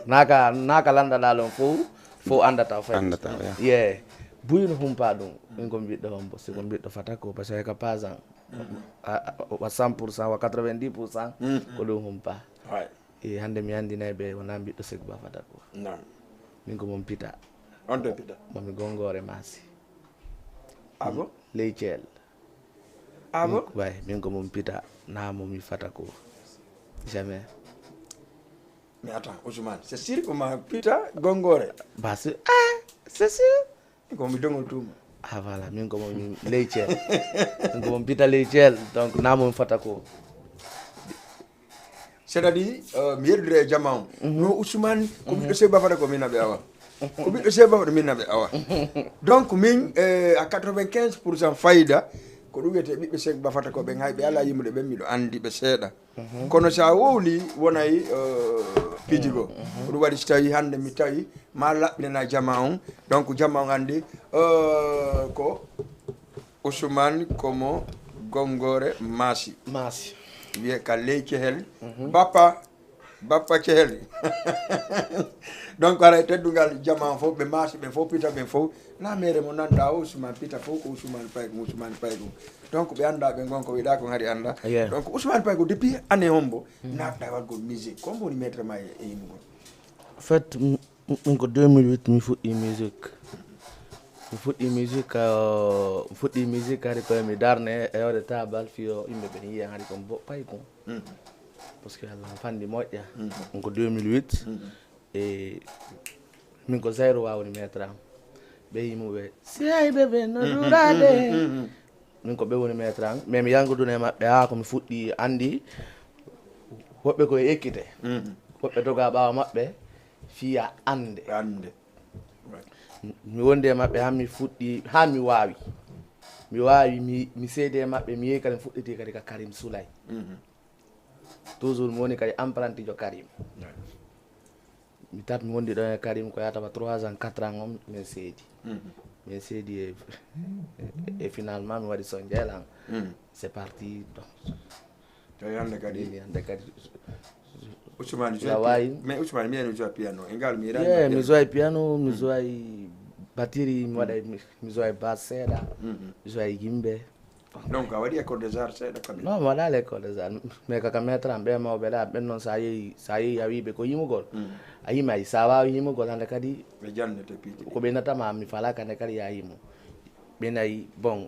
Naka, naka landa ɗalon fof, fof anndata o fayi. Anndata, yeah. Yeah. Buy no humpa ɗum. Min ko mi ɓiɗɗo hombo, si ko mi ɓiɗɗo fata ko, parce que ka pasan. Mhm. A, a, wa cent pour cent, wa quatre-vingt-dix pour cent, mhm, ko ɗum humpa. Ouais. E hannde mi anndinay ɓe wonaa mbiɗɗo sek ba fata ko. Non. Min ko mon pita. On to pita. Mami gongoore maasi. Ah bon? Ley ceel. Ah bon? Way, min ko mon pita, naa mo mi fata ko. Jamais. Mais attends, Ousmane, c'est sûr que ma pita gongoore? Bah, c'est, ah, c'est sûr. Ko mi dogol tuuma. Ah, voilà, min ko mo min ley ceel. Min ko mo pita ley ceel, donc naa mo mi fata ko. C'est-à-dire, euh, mi yeddira e jama on. Mhm. No Ousmane, ko ɓiɗɗo sek ba fata ko min naɓe awa. Ko ɓiɗɗo sek ba fata min naɓe awa. Donc min, euh, à quatre-vingt-quinze pour cent fayda, ko ɗum wiyetee ɓiɓɓe sek ba fata ko ɓen hay ɓe alaa yimude ɓen, miɗo anndi ɓe seeɗa. Mhm. Kono so a wowli wonay, euh, piiji goo. Mhm. Ko ɗum waɗi so tawi hannde mi tawi ma laɓɓinana jama on. Donc jama on anndi, euh, ko Ousmane ko mo Gongoore Maasi. Maasi. Wiye ka ley Cehel. Mhm. Bappa, Bappa Cehel. Donc, haray teddungal jama fof, ɓe Maasi ɓen fof, pita ɓen fof. Na mere mo nanda o Ousmane pita fof, ko Ousmane Pay, ko Ousmane Pay ɗum. Donc, ɓe annda ɓe ngon ko wiɗa ko hari annda. Yeah. Donc, Ousmane Pay ko depuis année hombo, mhm, naatɗa waɗgol musique. Ko hombo woni maître ma e, e yimmugol? En fait, m-, Ɗum ko deux mille huit mi fuɗɗii musique. Mi fuɗɗii musique, euh, mi fuɗɗii musique hari ko mi darne e hoore tabal fiyo yimɓe ɓe yiya hari ko mbo pay ko. Mm. Parce que Allah fanndi moƴƴa. Mm. Ɗum ko deux mille huit. Mm. E min ko Zayro wawni maître am. Ɓe yimuɓe si ay ɓe ɓe no ɗuraade. Min ko ɓe woni maître am, mais mi yanguduno e maɓɓe haa ko mi fuɗɗi anndi woɓɓe ko e ekkite. Mhm. Woɓɓe doga ɓaawo maɓɓe fiya annde. Annde. Mi wondi e maɓɓe haa mi fuɗɗi, haa mi waawi. Mi waawi, mi, mi seedi e maɓɓe, mi yehi kadi mi fuɗɗiti kadi ka Karim Soulay. Mhm. Toujours mi woni kadi apprenti jo Karim. Ouais. Mi tat mi wondi ɗon e Karim ko yata ba trois ans, quatre ans on min seedi. Mhm. Min seedi e, e finalement mi waɗi son jeelan. Mhm. C'est parti donc. Tawi hannde kadi. Min hannde kadi. Ousmane joue piano. Mais Ousmane mbiyen o joue piano. E ngal mi rani. Yeah, mi joue piano, mi joue batterie, mi waɗa mi, mi joue basse seeɗa. Mhm. Mi joue yimɓe. Donc a waɗi école des arts seeɗa quand même. Non, mi waɗaali école des arts. Mais kaka maître am ɓe mawɓe la ɓen noon sa yehi, sa yehi a wiɓe ko yimugol. Mm. A yimay sa wawi yimugol hande kadi. Ɓe jannete piiji ɗi. Ko ɓe natama mi falaka hande kadi ya yimu. Ɓe nayi bon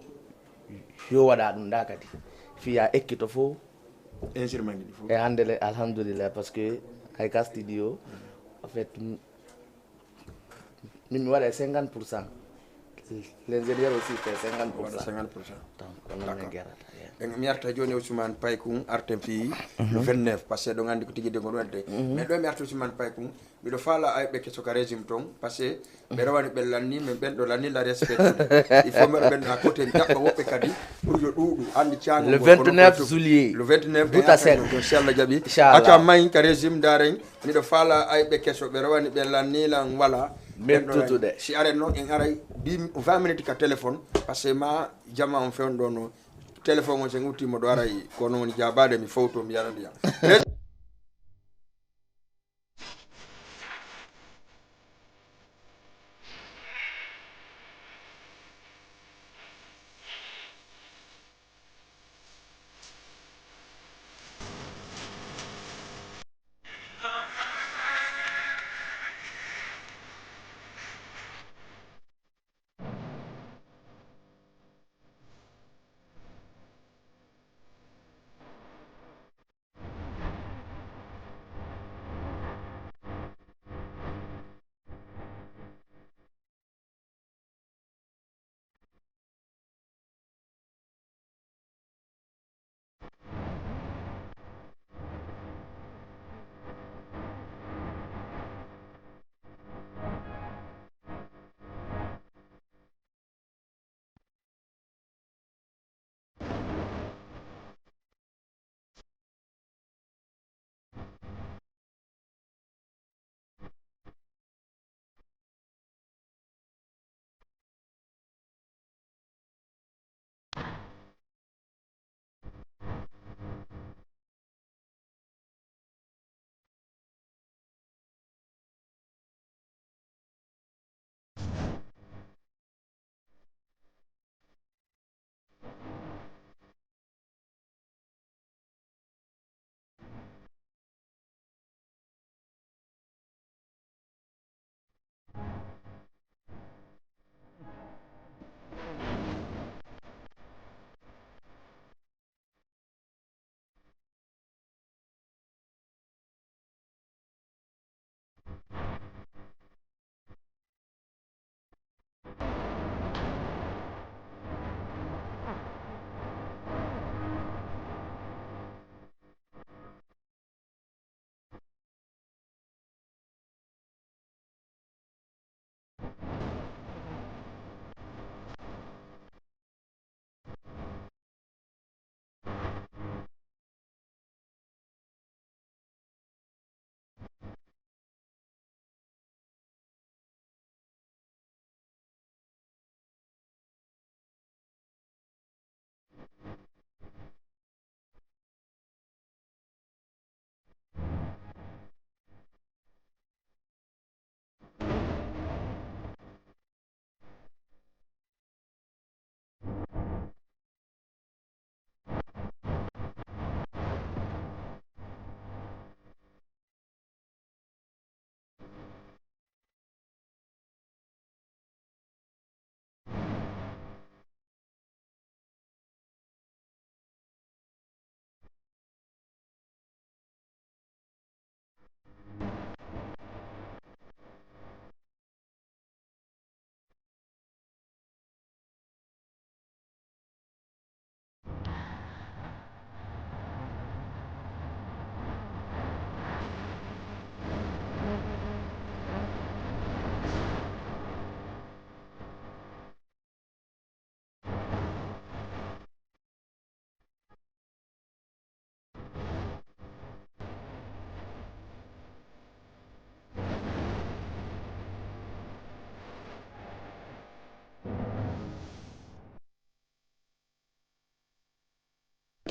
yo waɗa ɗum ɗa kadi. Fiya ekkito fof. Instrument ɗi fof. E hande le alhamdulillah parce que hay ka studio en fait min mi waɗa e cinquante pour cent. L'ingénieur aussi fait cinquante pour Waɗa cent. cinquante pour cent. Donc, ko noon min ngarata. Yeah. En mi arta jooni Ousmane Paye kun arten fii le vingt-neuf, parce que ɗo nganndi ko tigi de ko ɗo waɗde. Mais ɗo mi arta Ousmane Paye kun, miɗo faala ayɓe keso ka régime toon, parce que ɓe rewani ɓe lanni, mais ɓen ɗo lanni la respecte. Il faut mbeɗa ɓen à côté, mi ɗaɓɓa woɓɓe kadi, pour yo ɗuuɗu, anndi caango Le ngol, kono vingt-neuf ko juillet. Le vingt-neuf, Buta en sen. Ko si Allah jaɓi. Inchallah. Acca mayi ka régime daren, miɗo faala ayɓe keso, ɓe rewani ɓe lanni lan, voilà. Min Ɓen ɗo tutuɗe. Si aren noon, en aray dix, vingt minutes ka téléphone, parce que ma jama on fewndo no téléphone on sen utti mo ɗo aray, kono woni jaabaade mi fowto mi yara ndiyam.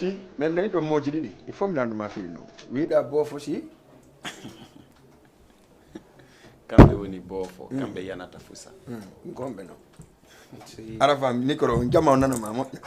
Ti men dañi ɗo mooji ɗiɗi, il faut mi lannduma fii ɗum. Wiɗa boofo si. Kamɓe woni boofo, kamɓe yanata fusa. Ko on ɓe non. Arafa micro on jama on nanama moƴƴa.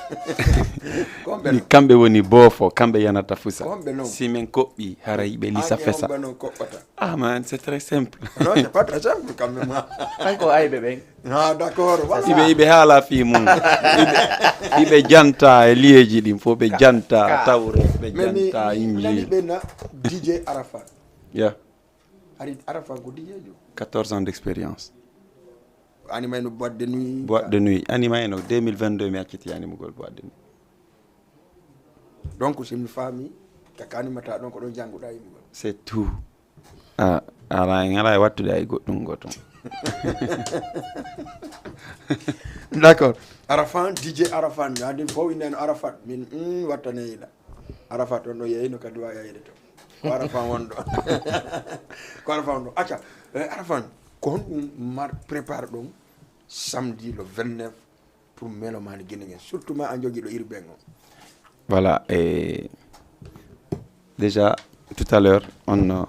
Ko on ɓe Ni non. Kamɓe woni boofo, kamɓe yanata fusa. Ko on ɓe non. Si men koɓɓi, haray ɓe lisa fesa. On ɓe non koɓɓata. Ah man, c'est très simple. Non, c'est pas très simple quand même. Kanko ayɓe ɓen. Ah, d'accord. Voilà. Iɓe iɓe haala fii mum. Iɓe, iɓe janta e liyeeji ɗin fof, ɓe janta tawre, ɓe Mais mi janta mi nani injil. Ɓe na D J Arafa. Yeah. Ari Arafa ko D J jo. Quatorze ans d'expérience. Animayno boîte de nuit. Boîte de nuit animayno deux mille vingt-deux, mi acciti animugol boîte de nuit. Donc si mi faami, ka ka animata ɗon ko ɗon jannguɗa yimɓe. C'est tout. A ala en ala e wattude ay goɗɗum goto. D'accord. Arafan, DJ Arafan, adi fof innano Arafat min, mm, wattane yiɗa. Arafat on ɗo yeyno kadi wa yeyde to. Ko Arafan wonɗo. Ko Arafan wonɗo. Acca, eh, Arafan, ko honɗum mar prépare ɗum samedi le vingt-neuf pour mélomane guinéen, surtout ma a jogiiɗo urbain o? Voilà, et déjà tout à l'heure on, euh,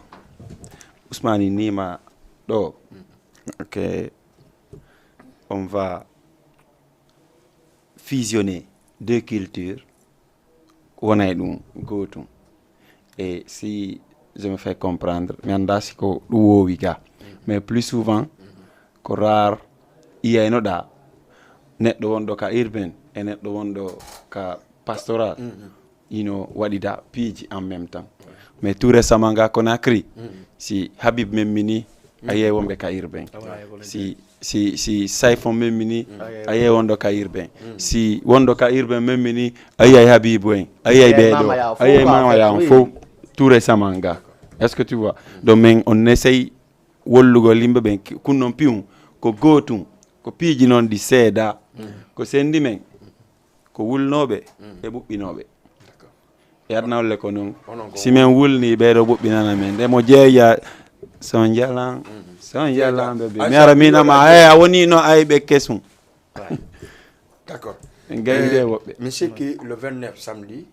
Ousmane nima ɗo que on va fusionner deux cultures, wona e ɗum gootum. Et si je me fais comprendre, mi annda si ko ɗum woowi ga, mais plus souvent ko rare iyaynoɗa neɗɗo wonɗo ka urbain e neɗɗo wonɗo ka pastoral ino waɗida piiji en même temps. Mais tout récemment ga Conakry, si Habib memmini, a yiyay wonɓe ka urbain. Si si si Sayfon memmini, a yiyay wonɗo ka urbain. Si wonɗo ka urbain memmini, a yiyay Habibu en, a yiyay ɓeeɗo, a yiyay Mama Yaw fof, tout récemment ga. Est-ce que tu vois? Donc min on essaye wollugol yimɓe ɓen, kun non piwum ko gootum, ko piiji noon ɗi seeda. Ko sendi men ko wulnooɓe e ɓuɓɓinooɓe. E aduna wolle ko noon. Si men wulni ɓeeɗo ɓuɓɓinana men, nde mo jeeya son jalan, son jalan ɓe ɓe mi ara minama, ey, a woni no ayɓe kesum. D'accord. En gayni nde woɓɓe. Mi sikki le vingt-neuf samedi,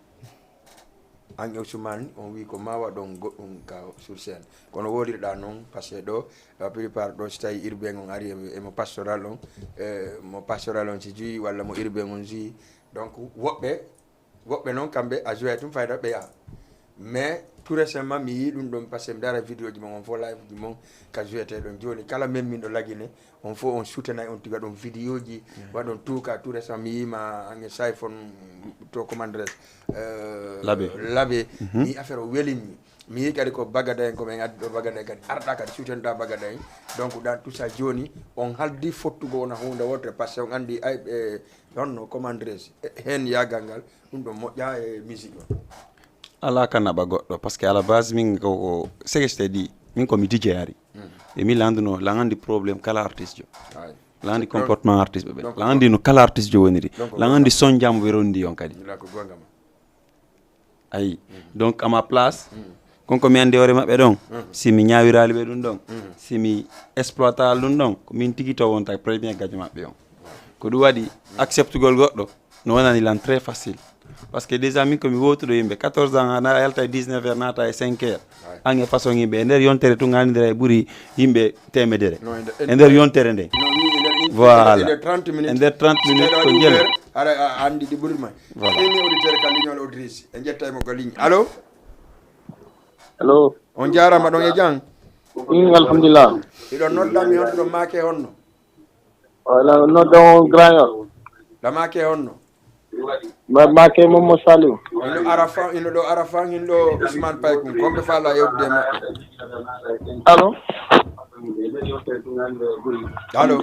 an e Ousmane on wi ko ma waɗon goɗɗum ka sur scène, kono woɗirɗa noon, parce que ɗo la plupart ɗo si tawi urbain on ari emo, emo pastoral on, eh, mo pastoral on si juyi walla mo urbain on juyi, donc woɓɓe woɓɓe noon kamɓe a joué tum fayda ɓe yaha. Mais tout récemment mi yii ɗum ɗon, parce que mi dara vidéo ji mon on fof, live ji mon ka jouete ɗon. Jooni kala memminɗo Lagine, on fof on soutenay on tiga ɗon vidéo ji, waɗon tout ka. Tout récemment mi yiima ange Sayfon to commandres, euh, Labe. Labe. Mi yii affaire o welimmi. Mi yii kadi ko Bagada en, ko ɓen addi ɗo Bagada en kadi arɗa kadi soutenta Bagada en. Donc dans tout ça jooni on haldi fottugo wona huunde wotere, parce que on anndi ay ɓe honno commandres heen yaagal ngal. Ɗum ɗon moƴƴa e musique o. Alaa ka naɓa goɗɗo, parce que à la base min ko, ko segeste ɗi, min ko mi DJ ari. E mi landuno, lan andi problème kala artiste jo. Lan andi comportement artiste ɓe. Lan andi no kala artiste jo woniri. Lan andi son jam ɓe rondi on kadi. Ayi. Donc à ma place, kon ko mi andi hoore maɓɓe ɗon, si mi ñaawiraali ɓe ɗum ɗon, si mi exploital ɗum ɗon, ko min tigi to wonta premier gajo maɓɓe on. Ko ɗum waɗi acceptugol goɗɗo no wonani lan très facile. Parce que déjà min ko mi wowtuɗo yimɓe quatorze ans, a yalta e dix-neuf heures naata e cinq heures. An e façon yimɓe e nder yontere tun anndira e ɓuri yimɓe temedere e nder yontere nde. Voilà. E nder trente minutes ko jelo. Ara a andi ɗi ɓurir ma. Voilà. Emi auditeur ka ligne o, auditrice e jetta e mo ka ligne. Allo? Allo? On jaarama ɗon e jam. Mm, alhamdulillah. Iɗon nodda mi honto ɗon maake honno? Wala nodda on Grand Yoff. Ɗa maake honno? Ma maake Momo Saliou. Ino Arafan, ino ɗo Arafan, ino ɗo Ousmane Paykun. Komɓe fala yewtude e maɓɓe. Allo? Allo?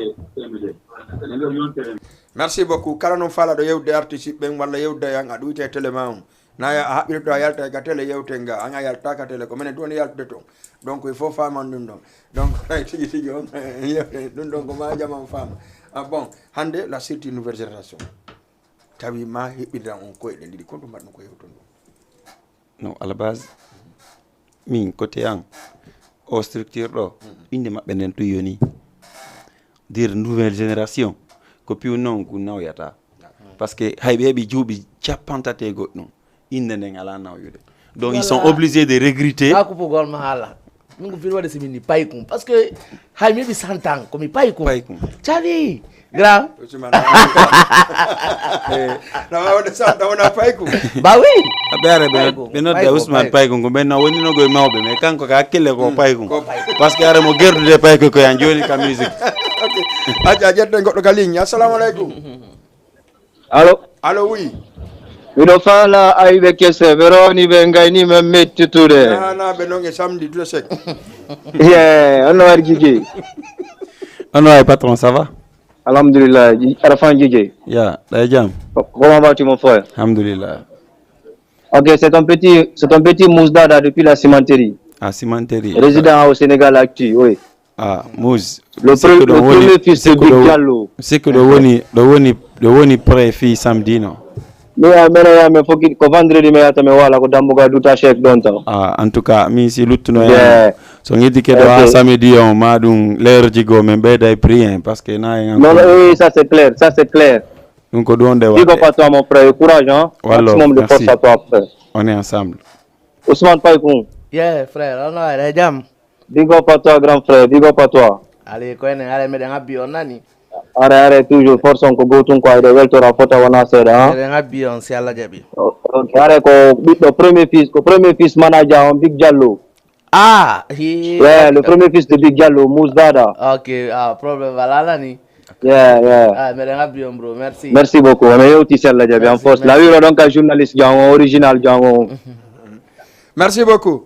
Merci beaucoup. Kala noon fala ɗo yewtude artiste ɓen walla yewtude e an, a ɗuyte e télé ma on. Na a haɓɓirto a yalta ka télé yewten ga, an a yalta ka télé, ko minen tun woni yaltude toon. Donc il faut faaman ɗum ɗon. Donc tigi tigi on yewte ɗum ɗon ko ma jaman faama. Ah bon, hannde la sortie nouvelle génération. Tawi ma heɓɓidiran on koyɗe ɗiɗi, kon ɗum mbaɗ ɗum ko yewton ɗum. Non, à la base, min côté an, o structure ɗo, innde maɓɓe nden tun yoni. Dire nouvelle génération, ko piw noon ko nawyata. Parce que hay ɓe heɓi juuɓi capantate e goɗɗum, innde nden alaa nawyude. Donc ils sont obligés de regretter. Ka kuppugol ma haala. Min ko fii waɗi si min ni Paykun. Parce que hay mi heɓi cent ans ko mi Paykun. Paykun. Cali. Grand. Ousmane. Eh, na wawde sa na wona Paykun. Bah oui. Aɓe ara ɓe Paykun, ɓe nodda Paykun, Ousmane Paykun. Paykun ko ɓen na woni no goye mawɓe, mais kanko ka hakkille ko Paykun. Ko Paykun. Parce que ara mo gerdude Paykun ko yan jooni ka musique. Ok. Acca, a ƴetten goɗɗo ka ligne. Assalamu aleykum. Allo? Allo, oui. Miɗo faala ayɓe kese, ɓe rowani ɓe ngayni men mettitude. Nahanaɓe noon e samedi tout sec. Ye, on no waɗi Gigi? On no waɗi patron, ça va? Alhamdulillah, Arafan J J. Ya, ɗa e jam? Comment vas-tu, mon frère? Alhamdulillah. Ok, c'est ton petit, c'est ton petit Mouzdada depuis la cimenterie. A cimenterie. Résident au Sénégal actu, oui. Ah, Mouss. Le, pre- le premier fils de Big Diallo. Sikku ɗo woni ɗo woni ɗo woni pré fii samedi no. Mais ya, mais ya, mais faut que, ko vendredi, mais ya, mais voilà, ko dambugal duta chèque ɗon taw. Ah, en tout cas, min si luttuno Yeah. So ngidike ɗo ha samedi on ma ɗum leerji goo min ɓeyda e prix en parce que na en Non, non, oui, ça c'est clair, ça c'est clair. Ɗum ko ɗum de Big up waɗde. À toi, mon frère, et courage, hein. Wallo, Maximum de merci. Force à toi, frère. On est ensemble. Ousmane Paykun. Yeah, frère, on a jam. Big up à toi, grand frère, big up à toi. Ali ko enen, ale meɗen habbi on nani. Are, are, toujours force on ko gotum ko ayde weltora fota wona seeɗa, hein. Meɗen habbi on si Allah jaɓi. Ok, are ko ɓiɗɗo premier fils, ko premier fils manager on Big Diallo. Ah, he. Yeah, le premier fils de Big Diallo, Mouzdada. Ok, ah, problème wala nani. Yeah, yeah. Ah, meɗen habbi on, bro. Merci. Merci beaucoup. On est aussi celle-là, en Merci, force. La merci. Euro donc à journaliste, Django, original Django. Merci beaucoup.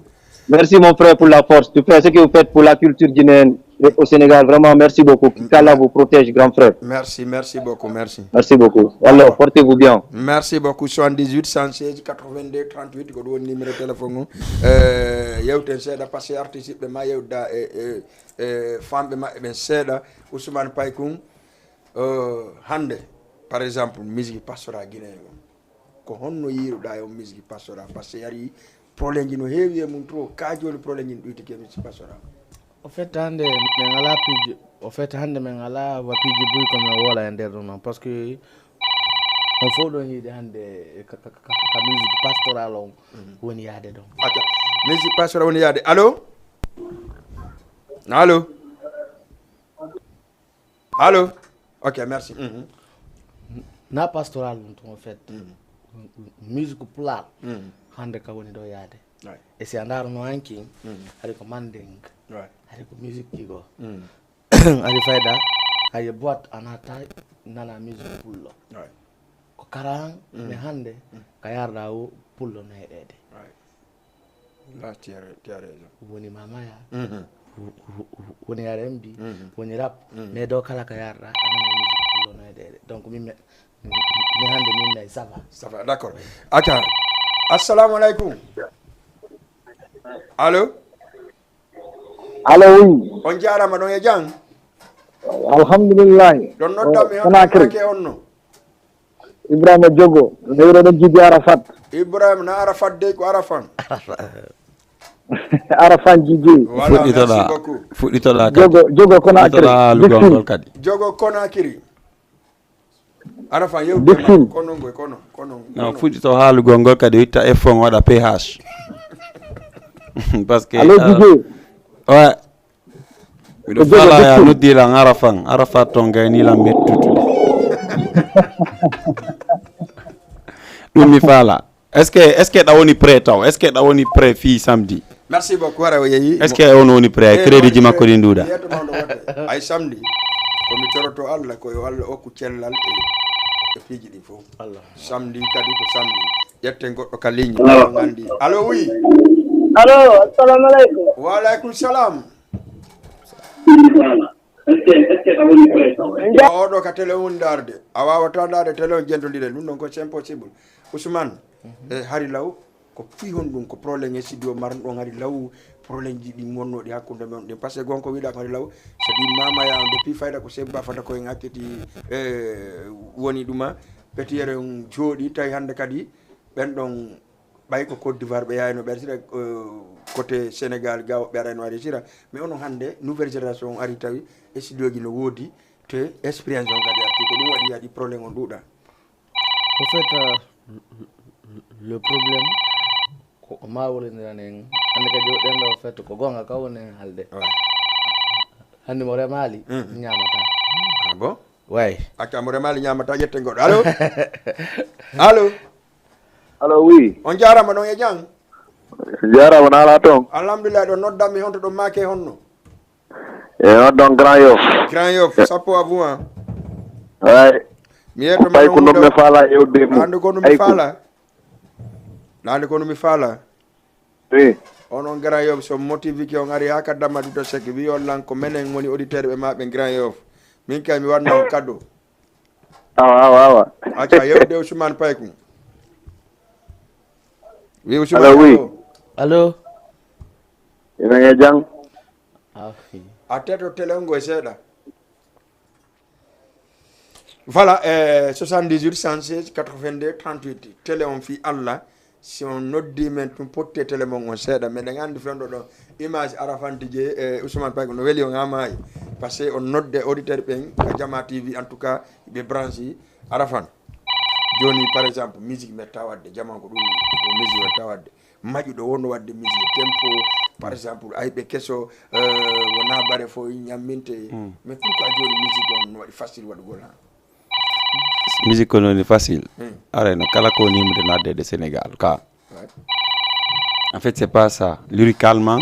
Merci mon frère pour la force. Tu fais ce que vous faites pour la culture guinéenne au Sénégal. Vraiment, merci beaucoup. Qu'Allah vous protège, grand frère. Merci, merci beaucoup, merci. Merci beaucoup. Alors, portez-vous bien. Merci beaucoup. Soixante-dix-huit, cent seize, quatre-vingt-deux, trente-huit, ko ɗum woni numéro téléphone o. Eh, yewten seeɗa, parce que artiste ɓe ma yewda e, e, e famɓe maɓɓe ɓen seeɗa. Ousmane Paykun, euh, hannde, par exemple, musique pastora guinéen o. Ko honno yiiruɗa e on musique pastora? Parce que yari problème ji no heewi e mum trop. Ka joni problème ji no ɗuyti ke musique pastora? Au fait, hannde min ala piiji. Au fait, hannde min ala wa piiji buy ko min wola e nder ɗum noon. Parce que on fof ɗon yiide hannde ka, ka, ka, ka musique pastoral on woni yaade ɗon. Acca. Musique pastora woni yaade. Allo? Allo? Allo? Ok, merci. Mhm. Na pastoral ɗum tun, au fait. Musique pulaar. Mhm. Hannde ka woni ɗo yaade. Ouais. E si a ndaarno hanki, Mhm. hari ko manding, Ouais. hari ko musique ɗi goo. Mhm. Hari fayda, hari boîte a naata nana musique pullo. Ouais. Ko karan, mais hannde ka yarda o pullo neɗeede. Ouais. Là, tu as, tu as raison. Woni mamaya, Mhm. woni R and B, Mhm. woni rap, Mhm. mais ɗo kala ka yarda a nana musique pullo neɗeede. Donc min mi mi hannde min nay ça va. Ça va, d'accord. Acca. Assalamu alaikum. Allo? Allo, oui. On jaarama ɗon e jam. Alhamdulillahi. Ɗon noddanmi on Conakry. Ake on no. Ibrahima Jogo, lewre ɗon jibi Arafat. Ibrahima na Arafat dey ko Arafan. Arafan Jiji. Voilà, merci Fuɗɗitoɗa beaucoup. Fuɗɗitoɗa kadi. Jogo, Jogo Conakry. Fuɗɗitoɗa haalugol Dixine. Ngol kadi. Jogo Conakry. Arafan yewte Dixine. Kono ngoy kono kono. No fuɗɗito haalugol ngol kadi o itta F on waɗa P H. Parce que Allo, ah, Jiji. Ouais. Miɗo Ko Jogo faala ya Dixine. Noddilan Arafan. Arafat ton gaynilan mettutude. Ɗum mi faala. Est-ce que est-ce que ɗa woni prêt taw? Est-ce que ɗa woni prêt fii samedi? Merci beaucoup, hara o yeeyi. Est-ce que on woni prêt? Eh, Crédit ji woni makko ɗi nduuɗa. Yeeto mawɗo wote. Ay samedi. Ko mi coroto Allah, ko yo Allah okku cellal e, e piiji ɗi fof. Samedi kadi ko samedi. Ƴetten goɗɗo ka ligne. Ngandi. Allo, oui. Allo, assalamu aleykum. Wa alaikum salam. Oɗo ka télé on darde. A wawata darde télé on jentodire. Ɗum ɗon ko c'est impossible. Ousmane, e hari law, ko fii honɗum? Ko problème e studio marno ɗon hari law, problème ji ɗi wonnoɗi hakkunde mon ɗin. Parce que gonko wiɗa ko hari law, so ɗi mama ya on depuis fayda ko sebba fata ko en acciti, e, woni ɗuma. Petit yere on jooɗi, tawi hannde kadi ɓen ɗon ɓay ko Côte d'Ivoire ɓe yayno ɓe arsira, euh, côté Sénégal ga woɓɓe arayno ari sira. Mais onon hannde nouvelle génération on ari tawi e studio ji no woodi, te expérience on kadi arti, ko ɗum waɗi haɗi problème on ɗuuɗa. Au fait, euh, le problème ko o ma wolondiran en. Hannde kadi o ɗen ɗo, au fait, ko gonga ka woni en halde. Hannde mo remaali, ñamata. Ah bon? Way. Acca mo remaali ñamata, ƴetten goɗɗo. Allo? Allo? Allo, oui. On jaarama ɗon e jam? Jaarama, na ala toon? Alhamdulillah, ɗo noddanmi honto ɗo maake honno? E on ɗon Grand Yoff. Grand Yoff, sappo à vous, hein? Ay. Mi yeeto Pay ko ɗum mi faala yewde mum. Ande ko ɗum mi faala. Ande ko ɗum mi faala. Oui. Onon Grand Yoff, so motivi ki on ari ha ka damma duto sek, wi on lan ko menen woni auditeur ɓe ma ɓe Grand Yoff. Min kay mi wanna on kaddo. Awa, awa, awa. Acca, yewde Ousmane Paykum. Wi Ousmane, allo, wi. Allo. Allo. Ina e jang. A teto télé on ngo e seeɗa. Voilà, eh, soixante-dix-huit, cent seize, quatre-vingt-deux, trente-huit. Télé on fii Allah. Si on noddi men tun, potte télé mon on seeɗa. Meɗen anndi fewndo ɗon image Arafan D J, eh, Ousmane Payko no weli on haa maayi. Parce que on nodde auditeur ɓen ka Jama T V, en tout cas, ɓe branche Arafan. Jooni, par exemple, musique metta wadde, jaman ko ɗum ko musique metta wadde. Maƴuɗo wonno wadde musique tempo, par exemple, ayɓe keso, eh, wona bare fof ñamminte. Hmm. Mais pourquoi jooni musique on no waɗi facile waɗugol han? Musique ko noon facile. Hmm. Arayno kala ko woni yimɓe naatde e Sénégal ka. Ouais. En fait, c'est pas ça. Lyricalement,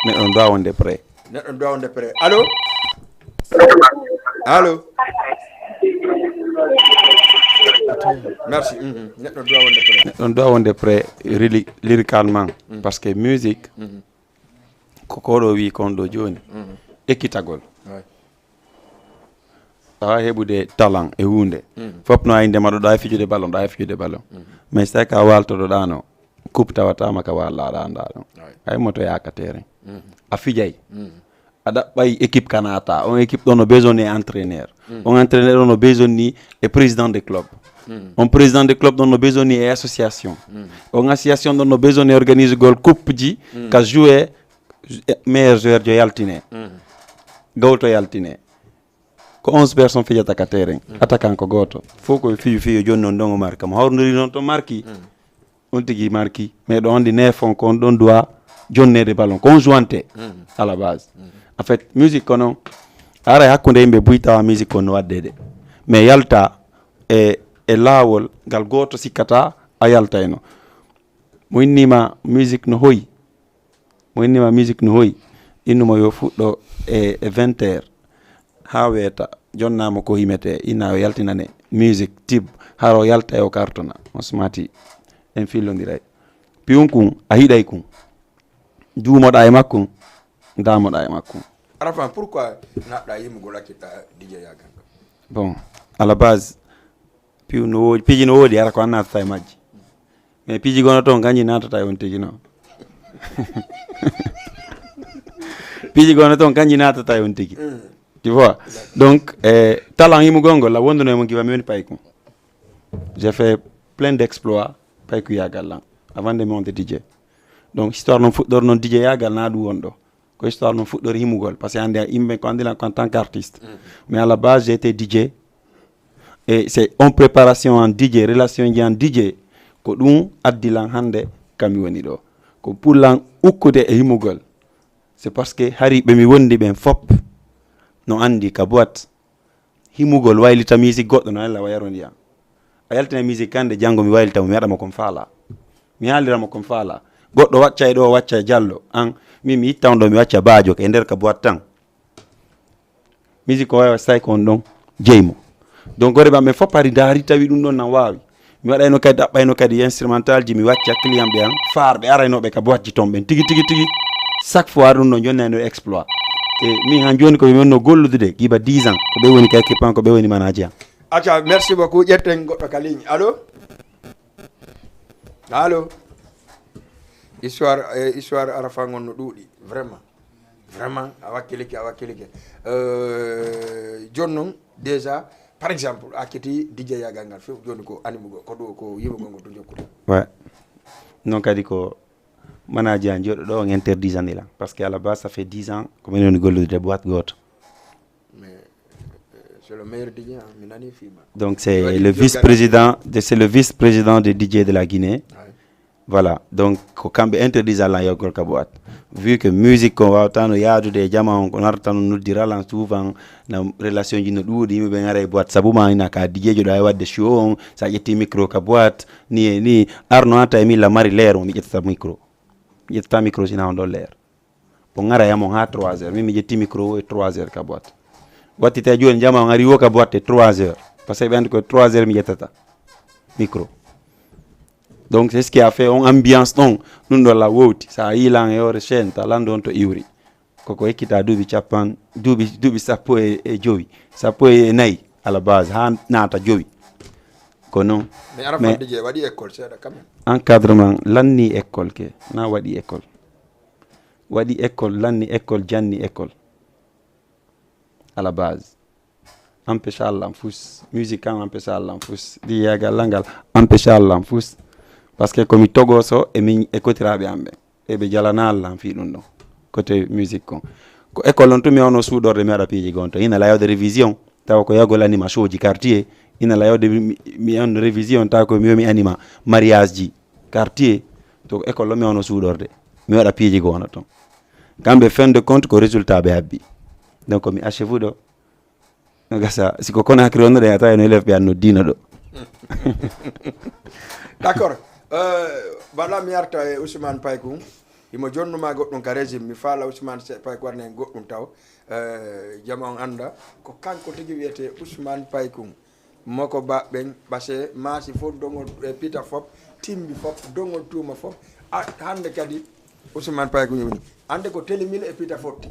neɗɗo no doit wonde prêt. Neɗɗo no doit wonde prêt. Allô? Allô? Merci. Mhm. Neɗɗo no doit wonde prêt. Neɗɗo no doit wonde prêt, really, lyricalement. Mhm. Parce que musique, mhm, ko ko ɗo wi kon ɗo jooni. Mhm. Ekkitagol. Ouais. Awa heɓude talent e huunde. Mhm. Fof no ay ndema ɗo, ɗo ay fijude ballon, ɗo ay fijude ballon. Mhm. Mais so tawi ka waaltoɗo ɗano, coupe tawatama ka wallaɗa ɗa ɗon. Ouais. Ay moto yaaka terrain. Mhm. A fijay. Mhm. A ɗaɓɓay équipe ka naata. On équipe ɗon no besoin ni entraîneur. Mhm. On entraîneur ɗon no besoin ni e président de club. Mhm. On président de club ɗon no besoin ni e association. Mhm. On association ɗon no besoin ni organise gol coupe ji, mhm, ka jouer, meilleur joueur jo yaltine. Mhm. Gawto yaltine. Ko onze personnes fijata ka terrain. Mm. Attaquant ko gooto. Fof ko fiyu fiyu, jooni noon ɗon o marque. Mo hawrondiri noon to marque. Mm. On tigi marque. Mais ɗo anndi neuf on ko on ɗon doit jonneede ballon. Ko on jouante, mm, à la base. Mm. En fait, musique ko noon. A ara e hakkunde yimɓe buy tawa musique ko no waɗde de. Mais yalta e, e laawol ngal gooto sikkata a yaltayno. Mo innima musique no hoyi. Mo innima musique no hoyi. Innumo yo fuɗɗo e, e vingt heures. Haa weeta, jonnaama ko himete, inna o yaltinane musique tib, hara o yalta e o kartona, on smati, en fillondiray. Piyun kun, a hiɗay kun. Duumoɗa e makkun, daamoɗa e makkun. Arafan, pourquoi naɓɗa yimugol accitɗa D J Yagal? Bon, à la base, piyu no woodi, piiji no woodi, ara ko an naatata e majji. Mais piiji gono toon, kanji naatata e on tigi no. Piiji gono toon, kanji naatata e on tigi. Mm. Tu vois? Donc, eh, talent yimugol ngol, la wonduno e mo giwa mi woni payko. J'ai fait plein d'exploits, payko yagal lan, avant de monter D J. Donc, histoire non fuɗɗor non D J yagal na ɗum won ɗo. Ko histoire non fuɗɗori himugol. Parce que hannde yimɓe ko anndilan ko en tant qu'artiste. Mm. Mais à la base, j'étais D J. Et c'est en préparation en D J, relation ji en D J. Ko ɗum addilan hannde kami woni ɗo. Ko pour lan ukkude e himugol. C'est parce que hari ɓe mi wondi ɓen fop no anndi ka boîte. Himugol waylita musique goɗɗo no Allah wa yaro ndiyam. A yaltina musique kande janngo mi waylita mo, mi waɗa mo kon faala. Mi haalira mo kon faala. Goɗɗo wacca e ɗo, wacca e jallo. An, min mi itta on ɗo, mi wacca baajo e nder ka boîte tan. Musique ko wawa say ko on ɗon jeymo. Donc, gore ɓe fof ari ndaari tawi ɗum ɗon nan waawi. Mi waɗayno kadi, ɗaɓɓayno kadi instrumental ji, mi wacca client ɓe an, faarɓe araynooɓe ka boîte ji ton ɓen. Tigi, tigi, tigi. Chaque fois ɗum ɗon jonnayno exploit. E min han jooni ko mi wonno gollude de, giba dix ans. Ko ɓe woni ka équipe an, ko ɓe woni manager an. Acca, merci beaucoup. Ƴetten goɗɗo ka ligne. Allô? Allô? Histoire, eh, histoire Arafan on no ɗuuɗi, vraiment. Vraiment, a wakkilike, a wakkilike. Euh, jooni noon, déjà, par exemple, a keti D J yagal ngal fof, jooni ko animugol, ko ɗo, ko yimugol ngol to jokkude. Ouais. Noon kadi ko manager an jooɗo ɗo, on interdisani lan. Parce que à la base, ça fait dix ans, ko min woni gollude boîte gooto. Mais, euh, c'est le meilleur D J, hein, mi nani fiima. Donc, c'est le vice-président de, c'est le vice-président des D J de la Guinée. Ouais. Voilà, donc ko kamɓe interdisa lan yawgol ka boîte. Vu que musique ko wawata no yaadude e jama on, ko narata no noddira lan souvent, na relation ji no ɗuuɗi, yimɓe ɓe ngara e boîte. Sabu ma ina ka D J jo ɗo ay wadde show on, sa ƴetti micro ka boîte, ni e ni, arno ata e min la mari leer mo, mi ƴettata micro. Mi ƴettata micro sina on ɗon leer. O ngara yamo ha trois heures. Min mi ƴetti micro o e trois heures ka boîte. Watti tawi jooni jama o ngari wo ka boîte e trois heures. Parce que ɓe anndi ko e trois heures mi ƴettata micro. Donc, c'est ce qui a fait on ambiance ɗon. Ɗum ɗo la wowti. Sa yi lan e hoore chaîne, ta lan ɗon to iwri. Koko ekkita duuɓi capan, duuɓi, duuɓi sappo e, e jowi, sappo e nayi à la base, haa naata jowi. Ko noon. Mais Arafat, mais D J waɗi école seeɗa quand même. Encadrement lanni école ke, na waɗi école. Waɗi école, lanni école, janni école. À la base. Empêche Allah am fus. Musique kan empêche Allah am fus. Ɗi yeegal langal empêche Allah am fus. Parce que ko mi togoso e min e kotiraaɓe am ɓen. Eɓe jalana Allah am fii ɗum ɗon. Côté musique kon. Ko école on tun mi wawno suuɗorde mi waɗa piiji goo ton. Ina layawde révision. Tawa ko yahgol animation ji quartier. Ina layawde mi, mi on révision. Tawa ko mi yo mi anima mariage ji quartier. To ko école on mi wawno suuɗorde. Mi waɗa piiji goo ton. Kamɓe fin de compte ko résultat ɓe habbi. Donc mi achève ɗo. No gasa, si ko Conakry wonnoɗen, a tawa no élève ɓe an noddiino ɗo. D'accord. Euh, bala mi arta e Ousmane Paykun, imo jonnuma goɗɗum ka régime, mi faala Ousmane Se-, Paykun waɗana en goɗɗum taw. Euh, jama on annda, ko kanko tigi wiyetee Ousmane Paykun. Moko ba ɓen, ɓase, maasi fof, doŋo, e pita fof, timbi fof, doŋo tuuma fof. A, hannde kadi, Ousmane Paykun woni. Annde ko telimil e pita fotti.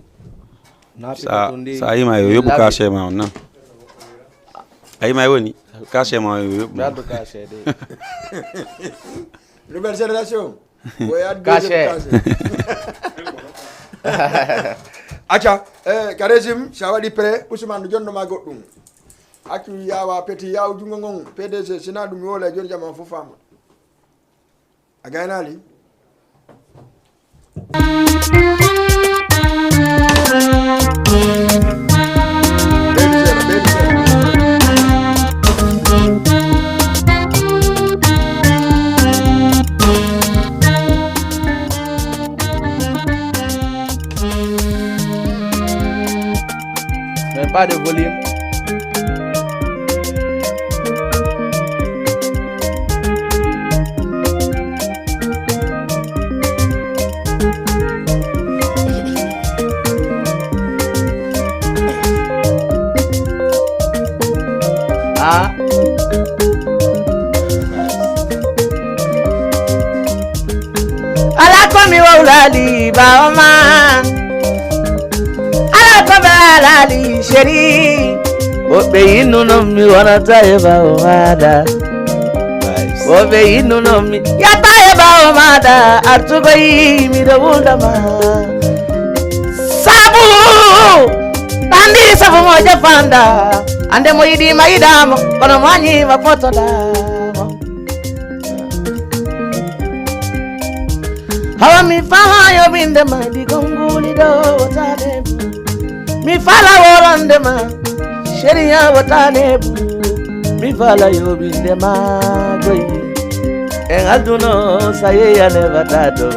Na pita Sa, tun ndi sa yima yo yoɓu labi. Cachet ma on na. A yima e woni. Cachet ma yo yoɓu. Garde cachet de. Nouvelle génération. Ko e addi Cachet. Cachet. Acca, eh, ka régime, sa waɗi prêt, Ousmane, no jonno ma goɗɗum. Accu yawa petit, yaw jungo ngon, P D G, sina ɗum mi wola e joni jama fof fama. A gaynali? Mais pas de volume. Ah. Ala ko mi wawlali bawo ma. Ala ko ɓe alali chéri. Woɓɓe yinnuno mi wonata e bawo maɗa. Woɓɓe yinnuno mi yata e bawo maɗa. Artugo yi miɗo wulda ma. Sabu andi sabu mo jafanda. Ande mo yiɗi ma yiɗamo kono mo añi ma fotoɗa mo. Hawa mi fala yo binde ma di gonguli do wotane. Mi fala worande ma sheria wotane. Mi fala yo binde ma goy. En alduno saye ya ne batado.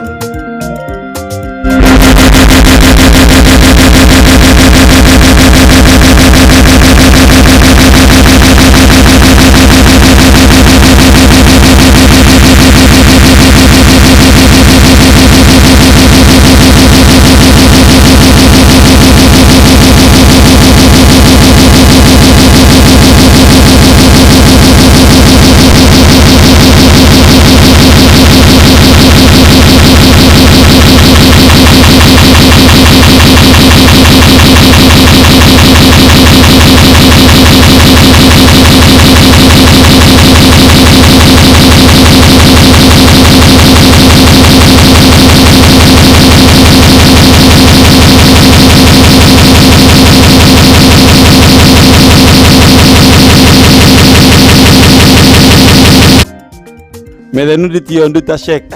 Meɗen nudditi yo ndutta chèque.